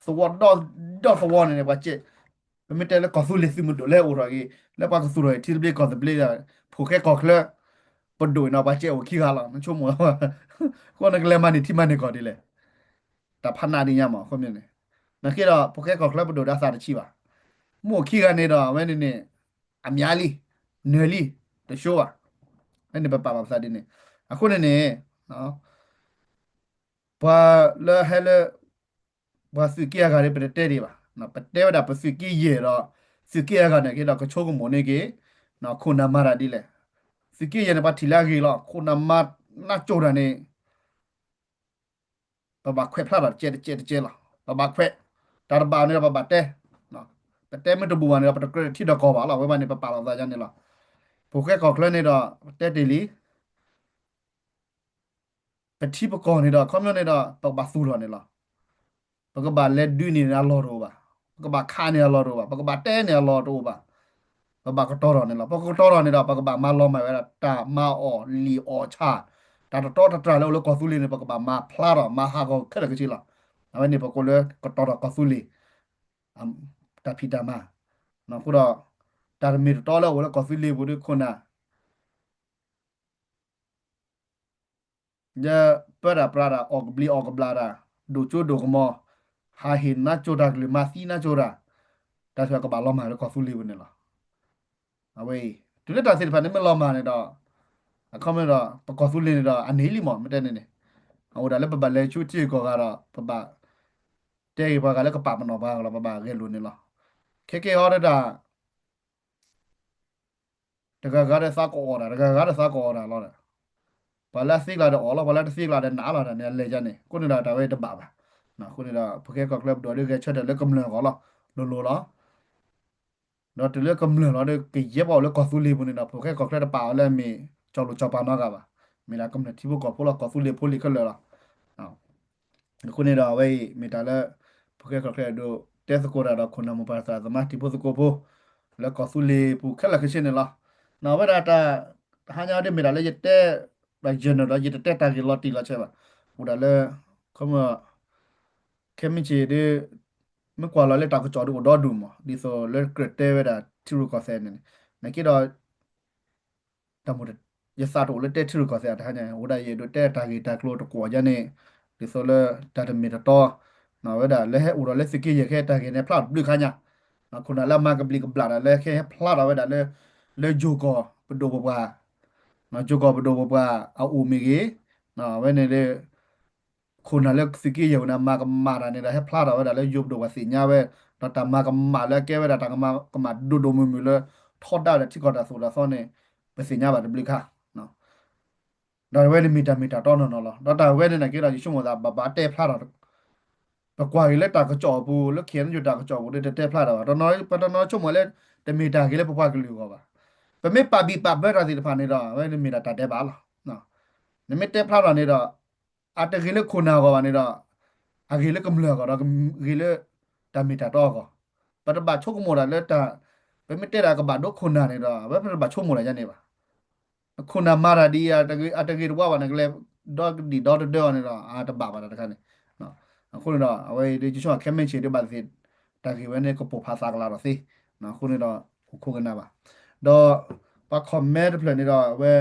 သဝီဒီ ဒီသဝီန့ၣ်န့ၣ် ပှၤစဲး, ပမ့ၢ်တဲလၢကီၢ်သူလ့ၤသုးမုၢ်ဒိၣ်လၢအိၣ်ထီၣ်က့ၤ လၢပှၤကသူၣ်ထီၣ်အံၤထံသဘျ့ကီၢ်သဘျ့ဒီး ဖိၣ်ဃဲကီၢ်ချၢ ပဒိၣ်အံၤန့ၣ် ပှၤစဲးအိၣ်ခံဂၤလီၤ နဆိကမိၣ်လီၤ. အဃိနကလဲၤမၤန့ၢ်ထံမၤန့ၢ်ကီၢ်ဒ်လဲၣ်. တၢ်ဖးနးဒ်ညါမး အဃိန့ၣ်န့ၣ်, နာ်က့ဒီး ဖိၣ်ဃဲကီၢ်ချၢပဒိၣ်ဒီးအသးတဆံးဘၣ်. မ့ၢ်အိၣ်ခံဂၤန့ၣ်ဒီး အဝဲန့ၣ်န့ၣ် အများလံ, နၢၤလံ, တဆိဘၣ်. ဖဲန့ၣ်ပပာ်လီၤပသးဒ်န့ၣ်, အဃိန့ၣ်န့ၣ် ပှၤလၢဟဲလၢ ပှၤသုးက့အဂၤန့ၣ် ပတတဲဒံးဘၣ်. ပတဲဝဲဒၣ်ပသုးက့ယဲၢ်ဒီး သုးက့အဂၤန့ၣ်က့ဒီး ကဆိကမိၣ်န့ၢ်က့ၤ ခိၣ်နၢ်မၤတၢ်ဒ်လဲၣ်. သုးက့ယဲၢ်န့ၣ် ပှၤထံၣ်လၢအဂ့ၤလီၤ. ခိၣ်နၢ်မၤနၢ်ကၠိတၢ်န့ၣ် ပဘၣ်ခွဲးဖျါထီၣ်တကဲးတကဲးတကဲးလီၤ. ပဘၣ်ခွဲး, တၢ်တဘၣ်န့ၣ်ဒီးပဘၣ်တဲ, ပတဲမ့ၢ်တဘူးဘၣ်န့ၣ်ဒီး ပတကြၢးထံဒီးကီၢ်ဘၣ်လီၤ. အဝဲဘၣ်န့ၣ် ပပာ်လီၤသးယါန့ၣ်လီၤ. ဖိၣ်ဃဲကီၢ်ချၢန့ၣ်ဒီး ပတဲတ့ၢ်လံ ပထံပကီၢ်န့ၣ်ဒီး ခီပညီန့ၣ်ဒီး ပကဘၣ်သူၣ်ထီၣ်န့ၣ်လီၤ. ပကဘၣ်လဲၤဒုးန့ၢ်အလီၢ်တအိၣ်ဘၣ်, ပကဘၣ်ခးန့ၢ်အလီၢ်တအိၣ်ဘၣ်, ပကဘၣ်တဲန့ၢ်အလီၢ်တအိၣ်ဘၣ်, ပဘၣ်ကတီၤထီၣ်န့ၣ်လီၤ. ပကတီၤထီၣ်န့ၣ်ဒီး ပကဘၣ်မၤလီၤမၢ်ဝဲဒၣ် တၢ်မၤအီၣ်လံာ်အီၣ်ဆၣ်, တၢ်တတီတတြၢ်လၢအိၣ်လၢကီၢ်သူလ့ၤန့ၣ် ပကဘၣ်မၤဖျါထီၣ် မၤဟးဂီၤခဲလၢာ်ခဲဆ့လီၤ. အဝဲန့ၣ် ပကိးလၢကတီၤထီၣ်ကီၢ်သူလ့ၤ တၢ်ဖံးတၢ်မၤ, အဃိဒီး တၢ်တမ့ၢ်တတီလၢအအိၣ်လၢကီၢ်သူလ့ၤပူၤဒီး ခိၣ်နၢ် ယပၢတၢ်ပြးတၢ် အီၣ်ကဘျံးအီၣ်ကဘျၣ်တၢ်, ဒိၣ်ကၠိဒိၣ်ကမီၤ, ဟးဟ့ၣ်နါကၠိတၢ်ကလုၢ် မၤသံနါကၠိတၢ်, တၢ်သ့ၣ်တဖၣ်ကဘၣ်လီၤမၢ်လၢကီၢ်သူလ့ၤပူၤန့ၣ်လီၤ. အဝဲအံၤ တုၤလၢတၢ်သ့ၣ်တဖၣ်န့ၣ်မ့ၢ်လီၤမၢ်န့ၣ်ဒီး အခီပညီဒီး ပကီၢ်သူလ့ၤန့ၣ်ဒီး အန့ၢ်လံမး မ့ၢ်တဲန့ၣ်န့ၣ်, အအိၣ်ဒၣ်လၢပဘၣ်လဲၤဆူထံဂုၤကီၢ်ဂၤဒီး ပဘၣ်တဲက့ၤပှၤဂၤလၢကပာ်ပနီၣ်ပှၤဂၤလီၤ, ပဘၣ်ဂဲၤလိာ်န့ၣ်လီၤ. ခဲကဲဟီဒၣ်တၢ် တဂၤဂၤဒီးသးကအီၣ်တၢ်, တဂၤဂၤဒီးသးကအီၣ်တၢ်လီၤဒီး, ပှၤလၢအသ့ကျါဒီးအီၣ်လီၤ, ပှၤလၢတသ့ကျါဒီးနးလီၤဒီးန့ၣ် အလဲၤယါန့ၣ်, အဃိန့ၣ်ဒီးတၢ်ဝဲတဘၣ်ဘၣ်. အဃိန့ၣ်ဒီး ဖိၣ်ဃဲကီၢ်ချၢပဒိၣ်ဒုးဂဲၤဆၢထၢၣ်လၢကမျၢၢ်အဂီၢ်လီၤ, လိၤလိၤလီၤ. ဒီးတုၤလၢကမျၢၢ်လီၤဒီး ကယဲၢ်ပှၤအိၣ်လၢကီၢ်သူလ့ၤပူၤန့ၣ်ဒီး ဖိၣ်ဃဲကီၢ်ချၢတပာ်အီၤလၢအမ့ၢ် ကၠီၤလိာ်ကၠီၤပၤနီတဂၤဘၣ်. မ့ၢ်ဒၣ်ကမျၢၢ်ထံဖိကီၢ်ဖိလီၤ, ကီၢ်သူလ့ၤဖိလံၤခဲလၢာ်လီၤ. အဃိန့ၣ်ဒီး အဝဲအံၤမ့ၢ်တၢ်လၢ ဖိၣ်ဃဲကီၢ်ချၢဒိးတဲသကိးတၢ်ဒီး ခိၣ်နၢ်မိၢ်ပၢ်သရၣ်သမါတံၤဖိသကိးဖိ လၢကီၢ်သူလ့ၤပူၤခဲလၢာ်ခဲဆ့န့ၣ်လီၤ. အဝဲဒၣ်တၢ် တဟါညါဒ်မ့ၢ်ဒၣ်လၢယတဲ general ဒီး ယတတဲတၢ်ဂ့ၢ်လီၤတံၢ်လီၤဆဲးဘၣ်. အိၣ်ဒၣ်လၢ ခီမီ ခဲမုၢ်ဆ့ၣ်ဒ် မ့ၢ်ကွၢ်လီၤလၢတၢ်ကစီၣ်ဒ်အိၣ်ဒီဒူၣ်မး ဒ်သိးလၢကြၢးတဲဝဲဒၣ်ထံရူၢ်ကီၢ်သဲးန့ၣ်န့ၣ်, နာ်က့ဒီး တၢ်မိၣ် ယသးတအိၣ်လၢတဲထံရူၢ်ကီၢ်သဲးတဟါညါ, အိၣ်ဒၣ်ယအဲၣ်ဒိးတဲတၢ်ဂ့ၢ်တၢ်ကျိၤတကွီၢ်ယါန့ၣ် ဒ်သိးလၢတၢ်တမ့ၢ်တတီ ဝဲဒၣ်လၢဟဲအိၣ်ဒီးလၢသုးက့ယဲၢ်ခဲတၢ်ဂ့ၢ်န့ၣ် ဖျါတဘျုးခါညါ, ခိၣ်နၢ်လၢအမၤကဘျံးကဘျၣ်တၢ်လၢခဲဟဲဖျါထီၣ်ဝဲဒၣ်လၢ လၢယိၤကီၢ်ပဒိၣ်ပပှၢ် ယိၤကီၢ်ပဒိၣ်ပပှၢ်အအိၣ်မ့ၢ်ဂ့ၤ, အဝဲန့ၣ်လၢ ခိၣ်နၢ်လၢသုးက့ယဲၢ်ဝဲန့ၣ် မၤကမၣ်တၢ်န့ၣ်ဒီး ဟဲဖျါထီၣ်ဝဲဒၣ်လၢယိၤပဒိၣ်ပှၤသ့ၣ်ညါဝဲ, ဒီးတၢ်မၤကမၣ်လၢအကဲဝဲဒၣ်တၢ်ကမၤကမၣ်ဒိၣ်ဒိၣ်မုၢ်မုၢ်လၢ ထီဒါဝဲဒၣ်ထံကီၢ်တၢ်သိၣ်တၢ်သီန့ၣ် ပသ့ၣ်ညါဘၣ်တဘျုးခါ ဒီးအဝဲန့ၣ်မ့ၢ်တၢ်မ့ၢ်တၢ်တီနီၢ်နီၢ်လီၤ. ဒီးတၢ်ဝဲန့ၣ်နာ်က့ဒီး ယဆိကမိၣ်သးဘၣ်ဘၣ်တဲဖျါထီၣ် ပကွၢ်က့ၤလၢတၢ်ကစီၣ်အပူၤ လၢ ခဲအံၤအန်ယူၣ် တၢ်ကစီၣ်ပူၤဒီး တတဲဖျါထီၣ်ဘၣ်. ပတနီၤနီၤဆိကမိၣ်လၢ တမ့ၢ်တၢ်ဂ့ၤလၢပပှၤကလုာ်အဂီၢ်ဘၣ်. ပမ့ၢ်ပာ်ဘံၣ်ပာ်ဘၢတၢ်သ့ၣ်တဖၣ်န့ၣ်ဒီး အဝဲန့ၣ်မ့ၢ်ဒၣ်တၢ်ဒဲးဘးလီၤ. နမ့ၢ်တဲဖျါထီၣ်န့ၣ်ဒီး အတဂ့ၤလၢခိၣ်နၢ်အဂီၢ်ဘၣ်န့ၣ်ဒီး အဂ့ၤလၢကမျၢၢ်အဂီၢ်ဒီး ဂ့ၤလၢတၢ်မ့ၢ်တၢ်တီအဂီၢ်, ပတဘၣ်ဆိကမိၣ်ဒၣ်လၢတၢ် ပမ့ၢ်တဲဒၣ်ကဘၣ်ဒိခိၣ်နၢ်န့ၣ်ဒီး အဝဲပတဘၣ်ဆိကမိၣ်ဒၣ်ယါန့ၣ်ဘၣ်. ခိၣ်နၢ်မၤတၢ်ဒ်အံၤ အတဂ့ၤတဝါဘၣ်န့ၣ် ကလဲၤဒီဒံၣ်ဒီတဒၢအီၤန့ၣ်ဒီး အတဘၣ်ဘၣ်တၢ်တခါန့ၣ်. အဃိန့ၣ်ဒီး အဝဲအံၤဒ်ယဆိကမိၣ် ခဲမုၢ်ဆ့ၣ်ဒ်ဘၣ်သ့ၣ် တၢ်ဂ့ၢ်ဝဲန့ၣ် ကပိာ်ဖးသးကလၤထီၣ်သ့. အဃိန့ၣ်ဒီး အိၣ်ခိးကနၣ်ဘၣ်. ဒီးပှၤ comment တဖျၢၣ်န့ၣ်ဒီး အဝဲ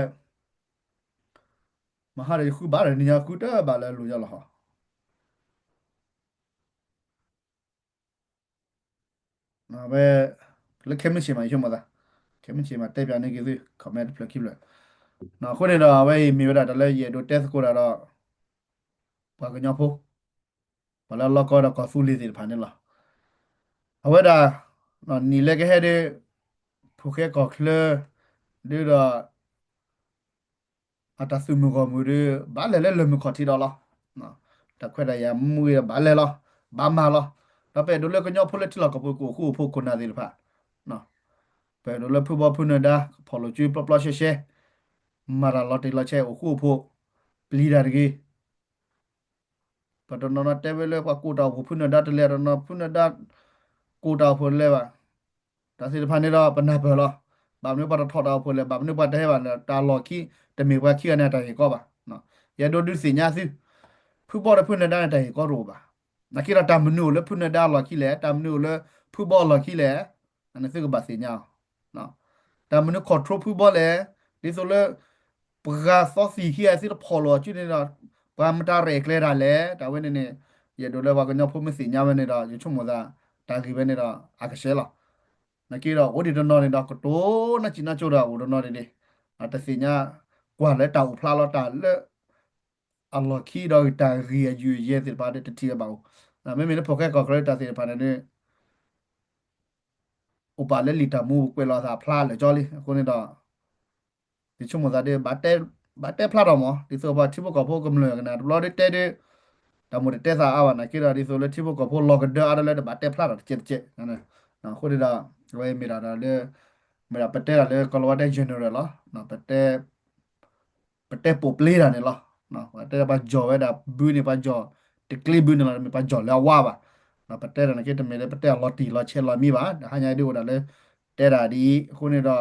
မဟါဒီးယဃုဘၣ်ဒီး နံၤညါဃုတဘၣ်လၢအလိၤယါလီၤဟီ. အဝဲ လၢခဲမုၢ်ဆ့ၣ်မး ယဆိကမိၣ်သး, ခဲမုၢ်ဆ့ၣ်မး တဲပၠးန့ၢ်က့ၤသု comment တဖျၢၣ်ခံဖျၢၣ်. အဃိန့ၣ်ဒီး အဝဲအံၤမ့ၢ်ဝဲဒၣ်တၢ်လၢယအဲၣ်ဒိးတဲသကိးတၢ်ဒီး ပှၤကညီဖိ ပှၤလၢအလီၢ်ကီဒီးကီၢ်သူလ့ၤသ့ၣ်တဖၣ်န့ၣ်လီၤ. အဝဲဒၣ် နံၣ်လၢကဟဲဒီး ဖိၣ်ဃဲကီၢ်ချၢ ဒ်ဒီး အတၢ်သုးမုၢ်ဂီၢ်မုၢ်ဒီး ဘၣ်လဲၤလၢလၢၢ်မုၢ်ခီၣ်ထံးဒီးလီၤ. တၢ်ခွဲးတၢ်ယာ်မ့ၢ်ဂ့ၤဒီး ဘၣ်လဲၤလီၤ, ဘၣ်မၤလီၤ. ဒီးပအဲၣ်ဒိးလၢကညီဖိလၢထံလီၢ်ကီၢ်ပူၤ ကအိၣ်ဃူအိၣ်ဖိးခိၣ်နၢ်သ့ၣ်တဖၣ် ပအဲၣ်ဒိးလၢဖုဘီဖုနၢၤဒါ ကဖီၣ်လိာ်စုပျီပျီရှဲရှဲ, မၤတၢ်လီၤတံၢ်လီၤဆဲး အိၣ်ဃူအိၣ်ဖိး ပျံၤတၢ်တဂ့ၤ. ပှၤတနီၤနီၤတဲဝဲလၢပှၤကိးတၢ်အိၣ်ဖှိၣ် ဖုနၢၤဒါတလဲၤ, တနီၤဖုနၢၤဒါ ကိးတၢ်အိၣ်ဖှိၣ်တလဲၤဘၣ်. တၢ်သ့ၣ်တဖၣ်န့ၣ်ဒီးပနၢ်ပၢၢ်လီၤ. ဘၣ်မနုၤပှၤတထီၣ်တၢ်အိၣ်ဖှိၣ်လဲၣ်, ဘၣ်မနုၤပှၤတဟဲဘၣ်လဲၣ်, တၢ်လီၢ်ခံ တမ့ၢ်ပှၤခံဂၤန့ၣ်အတၢ်ဂ့ၢ်ကီဘၣ်. ယအဲၣ်ဒိးဒုးသ့ၣ်ညါသု, ဖုဘီဒီးဖုနၢၤဒါန့ၣ် တၢ်ဂ့ၢ်ကီတအိၣ်ဘၣ်. နာ်က့ဒီးတၢ်မနုၤအိၣ်လၢဖုနၢၤဒါအလီၢ်ခံလဲၣ်, တၢ်မနုၤအိၣ်လၢဖုဘီအလီၢ်ခံလဲၣ်, အန့ၣ်သုကဘၣ်သ့ၣ်ညါအီၤ. တၢ်မနုၤ control ဖုဘီလဲၣ်, ဒ်သိးလၢ ပှၤသီသံၣ်ခံဂၤသ့ၣ်တဖီၣ်လိာ်အစုန့ၣ်ဒီး ပှၤမတၤရဲၣ်ကျဲၤတၢ်လဲၣ်, တၢ်ဝဲန့ၣ်န့ၣ် ယအဲၣ်ဒိးလၢပှၤကညီဖိမ့ၢ်သ့ၣ်ညါဝဲန့ၣ်ဒီး ယဆိကမိၣ်သး တၢ်ဂ့ၢ်ဝဲန့ၣ်ဒီးအကဆှဲလီၤ. နာ်က့ဒီးအိၣ်ဒံးတနီၤန့ၣ်ဒီး ကတိၤနၢ်စံးနၢ်ကၠိဒီးအိၣ်တနီၤန့ၣ်ဒ် တသ့ၣ်ညါကွၢ်လၢတၢ်အိၣ်ဖျါလီၤတၢ်လၢ အလီၢ်ခံဒီးတၢ်ဂ့ၢ်အယုၢ်အယဲၢ်သ့ၣ်တဖၣ်ဒီးတထံၣ်ဝဲဘၣ်အိၣ်. မ့မ့ၢ်လၢဖိၣ်ဃဲကီၢ်ချၢတၢ်သ့ၣ်တဖၣ်န့ၣ်ဒ် အိၣ်ပာ်လၢလံာ်တၢ်မူပူၤကွဲးလီၤအသးအဖျါလၢာ်ကၠီလံ. အဃိန့ၣ်ဒီး ယဆိကမိၣ်သးဒ် ဘၣ်တဲဖျါထီၣ်မး ဒ်သိးပှၤထံဖိကီၢ်ဖိကမျၢၢ်ကနၣ်တဘျီဒ်တဲဒ် တၢ်မိၣ်တတဲသးအါဘၣ်နာ်က့ဒီး ဒ်သိးလၢထံဖိကီၢ်ဖိလီၤကဒၢအါတလၢတဘၣ်တဲဖျါထီၣ်တကဲးတကဲး. အဃိန့ၣ်ဒီး အဝဲမ့ၢ်ဒၣ်ဒီးလၢ မ့ၢ်ဒၣ်ပတဲဒၣ်လၢကီၢ်လီၤဝါတဲ general လီၤ. ပတဲ ပတဲပိာ်ပျ့တၢ်န့ၣ်လီၤ. ပတဲပှၤကၠီၣ်ဝဲဒၣ်ဘုန့ၣ် ပှၤကၠီၣ်တကျ့ဘုန့ၣ်လီၤ, တမ့ၢ်ပှၤကၠီၣ်လၢအဝါဘၣ်. ပတဲတၢ်နာ်က့ တမ့ၢ်လၢပတဲအလီၤတံၢ်လီၤဆဲးလီၤမံဘၣ်. တဟါညါဒ်အိၣ်ဒၣ်လၢ တဲဒၣ်ဒ်အံၤ အဃိန့ၣ်ဒီး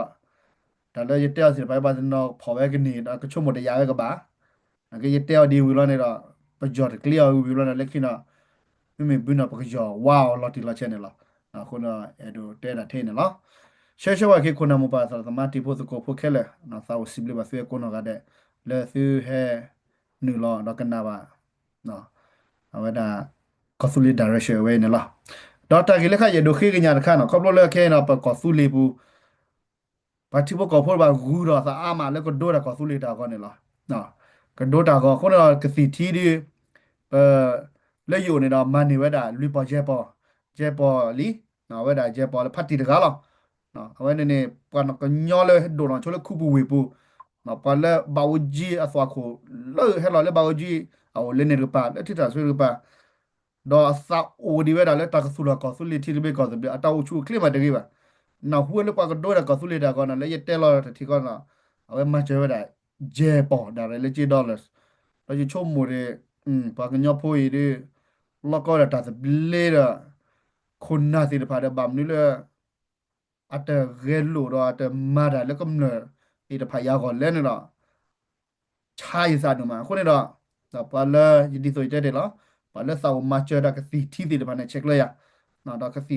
တၢ်လၢယတဲအီၤသ့ၣ်တဖၣ် ပှၤတနီၤဖီၣ်ဝဲကန့ၢ်ဒီးကဆိကမိၣ်တယာ်ဝဲကဘၣ်. နာ်က့ယတဲအီၤဒ်ဝံၤလီၤန့ၣ်ဒီး ပကၠီၣ်တကျ့အီၤဝံၤလီၤန့ၣ် လၢခံဒီး မ့မ့ၢ်ဘုန့ၣ် ပကယီၤဝါအီၤလီၤတံၢ်လီၤဆဲးန့ၣ်လီၤ. အဃိန့ၣ် အဲၣ်ဒိးတဲဒၣ်ထဲအံၤန့ၣ်လီၤ. ဆၢဂ့ၤဆၢဝါက့ၤ ခိၣ်နၢ်မိၢ်ပၢ်သရၣ်သမါတံၤဖိသကိးဖိခဲလၢာ်, သးအိၣ်စံးဘျုးဘၣ်သုဝဲကိးနီၢ်ဂၤဒဲး လၢသုဟဲနုာ်လီၤဒီးကနၣ်ဘၣ် အဝဲဒၣ် ကီၢ်သူလ့ၤ direction အဝဲအံၤန့ၣ်လီၤ. ဒီးတၢ်ဂ့ၢ်လၢခါယအဲၣ်ဒိးဃ့ကညးတခါန့ၣ် ခီဖျိလၢခဲအံၤန့ၣ် ပကီၢ်သူလ့ၤပူၤ ပှၤထံဖိကီၢ်ဖိဘၣ်ဂုၤထီၣ်သးအါမးလၢကဒိတၢ်ကီၢ်သူလ့ၤတၢ်အဂီၢ်န့ၣ်လီၤ. ကဒိတၢ်အဂီၢ်အဃိန့ၣ်ဒီး ကသံၣ်ထံဒ် ပ လၢယအိၣ်န့ၣ်ဒီး မၤန့ၢ်ဝဲဒၣ်လွံၢ်ပီၢ်ယဲၢ်ပီၢ်, ယဲၢ်ပီၢ်လံ, အဝဲဒၣ်ယဲၢ်ပီၢ်လၢဖါတံၢ်တဂၤလီၤ. အဝဲန့ၣ်န့ၣ် ပှၤကညီလၢဒိၣ်ထီၣ်ဆိလၢခူပူၤဝ့ၢ်ပူၤ, ပှၤလၢဘၣ်အိၣ်ကံအသွၣ်ခိၣ် လၢဟဲလီၤလၢဘၣ်အိၣ်ကံ အအိၣ်လၢန့ၣ်တကပၤ လၢထံထၣ်ဆူတကပၤ ဒီးအသးအိၣ်ဒံးဝဲဒၣ်လၢတၢ်ကသူၣ်ထီၣ်ကီၢ်သူလ့ၤထံသဘျ့ကီၢ်သဘျ့ အတၢ်အိၣ်ဆူၣ်အိၣ်ချ့မးတဂ့ၤဘၣ်. နၢ်ဟူဝဲလၢပှၤကဒိဝဲဒၣ်ကီၢ်သူလ့ၤတၢ်အဂီၢ်န့ၣ် လၢယတဲလီၤတၢ်ထံၣ်ကီၢ်န့ၣ် အဝဲမၤစၢၤဝဲဒၣ် ယဲၢ်ပီၢ်ဒၣ်ရဲၣ်လၢက့ dollars. ဒီးယဆိကမိၣ်ဒီး ပှၤကညီဖိအံၤဒီး လီၢ်ကီဝဲဒၣ်တၢ်သဘျ့ဒီး ခိၣ်နၢ်သ့ၣ်တဖၣ်ဒီး ဘၣ်မနုၤလၢ အတဂဲၤလိာ်ဒီးအတမၤတၢ်လၢကမျၢၢ်သ့ၣ်တဖၣ်အံၤအဂီၢ်လဲၣ်န့ၣ်ဒီး ဆါယသးဒိၣ်မး. အဃိန့ၣ်ဒီး ပှၤလၢယဒ်သိးယတဲတ့ၢ်လီၤ, ပှၤလၢသးအိၣ်မၤစၢၤတၢ်ကသံၣ်ထံသ့ၣ်တဖၣ်န့ၣ် ဆဲးကျၢယၤ,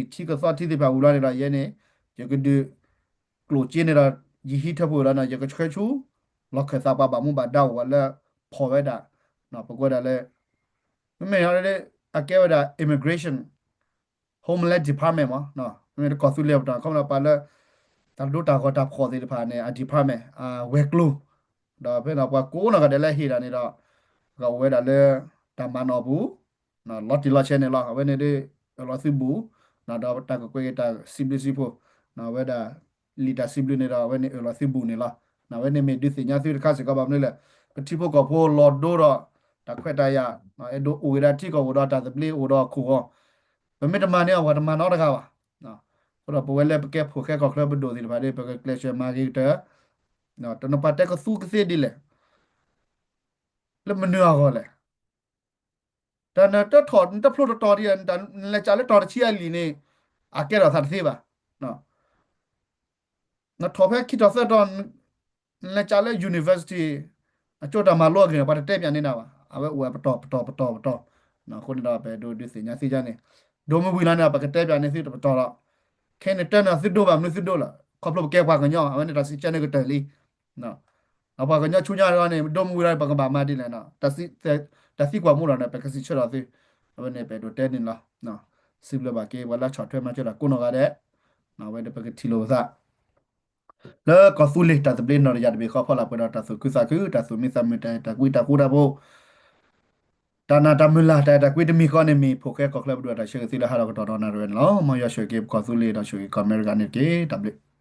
ဒီးကသံၣ်ထံကသီထံသ့ၣ်တဖၣ်ဝံၤလီၤန့ၣ်ဒီး ယဲန့ၣ် ယကဒုးကျိၣ်စ့န့ၣ်ဒီး ယဟံးထၢဖှိၣ်လီၤန့ၣ် ယကဆှၢဆူ လီၢ်ခၢၣ်သးပှၤဘၣ်မူဘၣ်ဒါအိၣ်ဝဲလၢဖီၣ်ဝဲဒၣ် ပကွဲဒၣ်လၢ မ့မ့ၢ်အကဲဝဲဒၣ် immigration Homeland Department မ့ၢ် မ့ၢ်တကီၢ်သူလ့ၤပတီၢ် ခီဖျိပှၤလၢ တၢ်ဒိတၢ်ဂီၤတၢ်ဖှီၣ်သ့ၣ်တဖၣ်န့ၣ် အ department အဝဲၤကျိၤ, ဒီးဖဲန့ၣ်ပှၤကိးနီၢ်ဂၤဒဲးလၢဟ့ၣ်ဒၣ်န့ၣ်ဒီး ကအိၣ်ဝဲဒၣ်လၢ တၢ်မၤနီၣ်အပူၤ လီၤတံၢ်လီၤဆဲးန့ၣ်လီၤ. အဝဲန့ၣ်ဒ်အၢၣ်လီၤသုဘူး, ဒီးတၢ်ကကွဲးက့ၤတၢ်စံးဘျုးစံးဖှိၣ် အဝဲဒၣ် လံာ်တၢ်စံးဘျုးန့ၣ်ဒီး အဝဲန့ၣ်အၢၣ်လီၤသုဘူးန့ၣ်လီၤ. အဝဲန့ၣ်မ့ၢ်ဒုးသ့ၣ်ညါသုတခါစ့ၢ်ကီး ဘၣ်မနုၤလဲၣ်, ပထံဖိကီၢ်ဖိလီၤဒိဒီး တၢ်ခွဲးတၢ်ယာ် အဲၣ်ဒိးအိၣ်ဂ့ၤဒီးထံကီၢ်အိၣ်ဒီးတၢ်သဘျ့အိၣ်ဒီးခိၣ်ဂီၤ, ပမ့ၢ်တမၤန့ၢ်အီၤ ပှၤတမၤနီတဂၤဘၣ်. အဃိဒီးပဝဲလၢပကဲဖိၣ်ဃဲကီၢ်ချၢပဒိၣ်သ့ၣ်တဖၣ်ဒီး ပကကျဲးစၢးမၤဂ့ၤကတၢၢ်, တနပှၤတဲကသူကသ့ဒ်လဲၣ်, လၢမနုၤအဂီၢ်လဲၣ် တၢ်နတထီၣ်နတဖျိတတီၤဒ် နလဲၤကးလၢတီၤတဆံအလံာ်န့ၣ် အကဲထီၣ်သးတသ့ဘၣ်. နထီၣ်ဖဲခံတီၤသၢတီၤ နလဲၤကးလၢ university အကၠိတၢ်မၤလိအဂ့ၢ်န့ၣ် ပှၤတတဲပၠးန့ၢ်နၤဘၣ်. အဝဲအိၣ်ဝဲပတီၢ်ပတီၢ်ပတီၢ်ပတီၢ်. အဃိန့ၣ်ဒီး ပအဲၣ်ဒိးဒုးသ့ၣ်ညါသ့ၣ်ညါန့ၣ် ဒိၣ်မုၢ်ဝံၤလီၤန့ၣ် ပကတဲပၠးန့ၢ်သုတပတီၢ်ဒီး ခဲအံၤန့ၣ် တၢ်န့ၣ်သုဒိဘၣ်မနုၤသုဒိလီၤ. ခီဖျိပကဲပှၤကညီ အဝဲန့ၣ်တၢ်စံးဆၢန့ၣ်ကတၢၢ်လံ အပှၤကညီဆူညါတဂၤန့ၣ် ဒိၣ်မုၢ်ဝံၤလီၤန့ၣ် ပကဘၣ်မၤဒ်လဲၣ်, တၢ်သံကွၢ်မူလီၤန့ၣ် ပကစံးဆၢဒီးသု. အဝဲန့ၣ်ပအဲၣ်ဒိးတဲန့ၣ်လီၤ. စံးဘျုးဘၣ်က့ၤ ပှၤလၢဆီၣ်ထွဲမၤစၢၤတၢ်ကိးနီၢ်ဂၤဒဲး, အဝဲန့ၣ်ပကထံၣ်လိာ်ပသး လၢကီၢ်သူလ့ၤတၢ်သဘျ့နီၢ်တယၢ်တဘ့ၣ်ဃီ ဖီလာ်ပှဲၤဒီးတၢ်သူၣ်ခုသးခု တၢ်သူၣ်မံသးမုာ် တၢ်အဲၣ်တၢ်ကွံတၢ်ဃူတၢ်ဖိး တၢ်နာ်တၢ်မုၢ်လၢ် တၢ်အဲၣ်တၢ်ကွံတမံၤဃီန့ၣ် မ့ၢ်ဖိၣ်ဃဲကီၢ်ချၢပဒိၣ်တၢ်ဆၢဂ့ၤသုလၢဟါလီၤကတီၢ်ဒီးနၣ်ရံၣ်ဝဲန့ၣ်လီၤ. မ်ယွၤဆိၣ်ဂ့ၤက့ၤပကီၢ်သူလ့ၤ ဒီးဆိၣ်ဂ့ၤကီၢ်အမဲရကၤန့ၣ်တက့ၢ်. တၢ်ဘျုး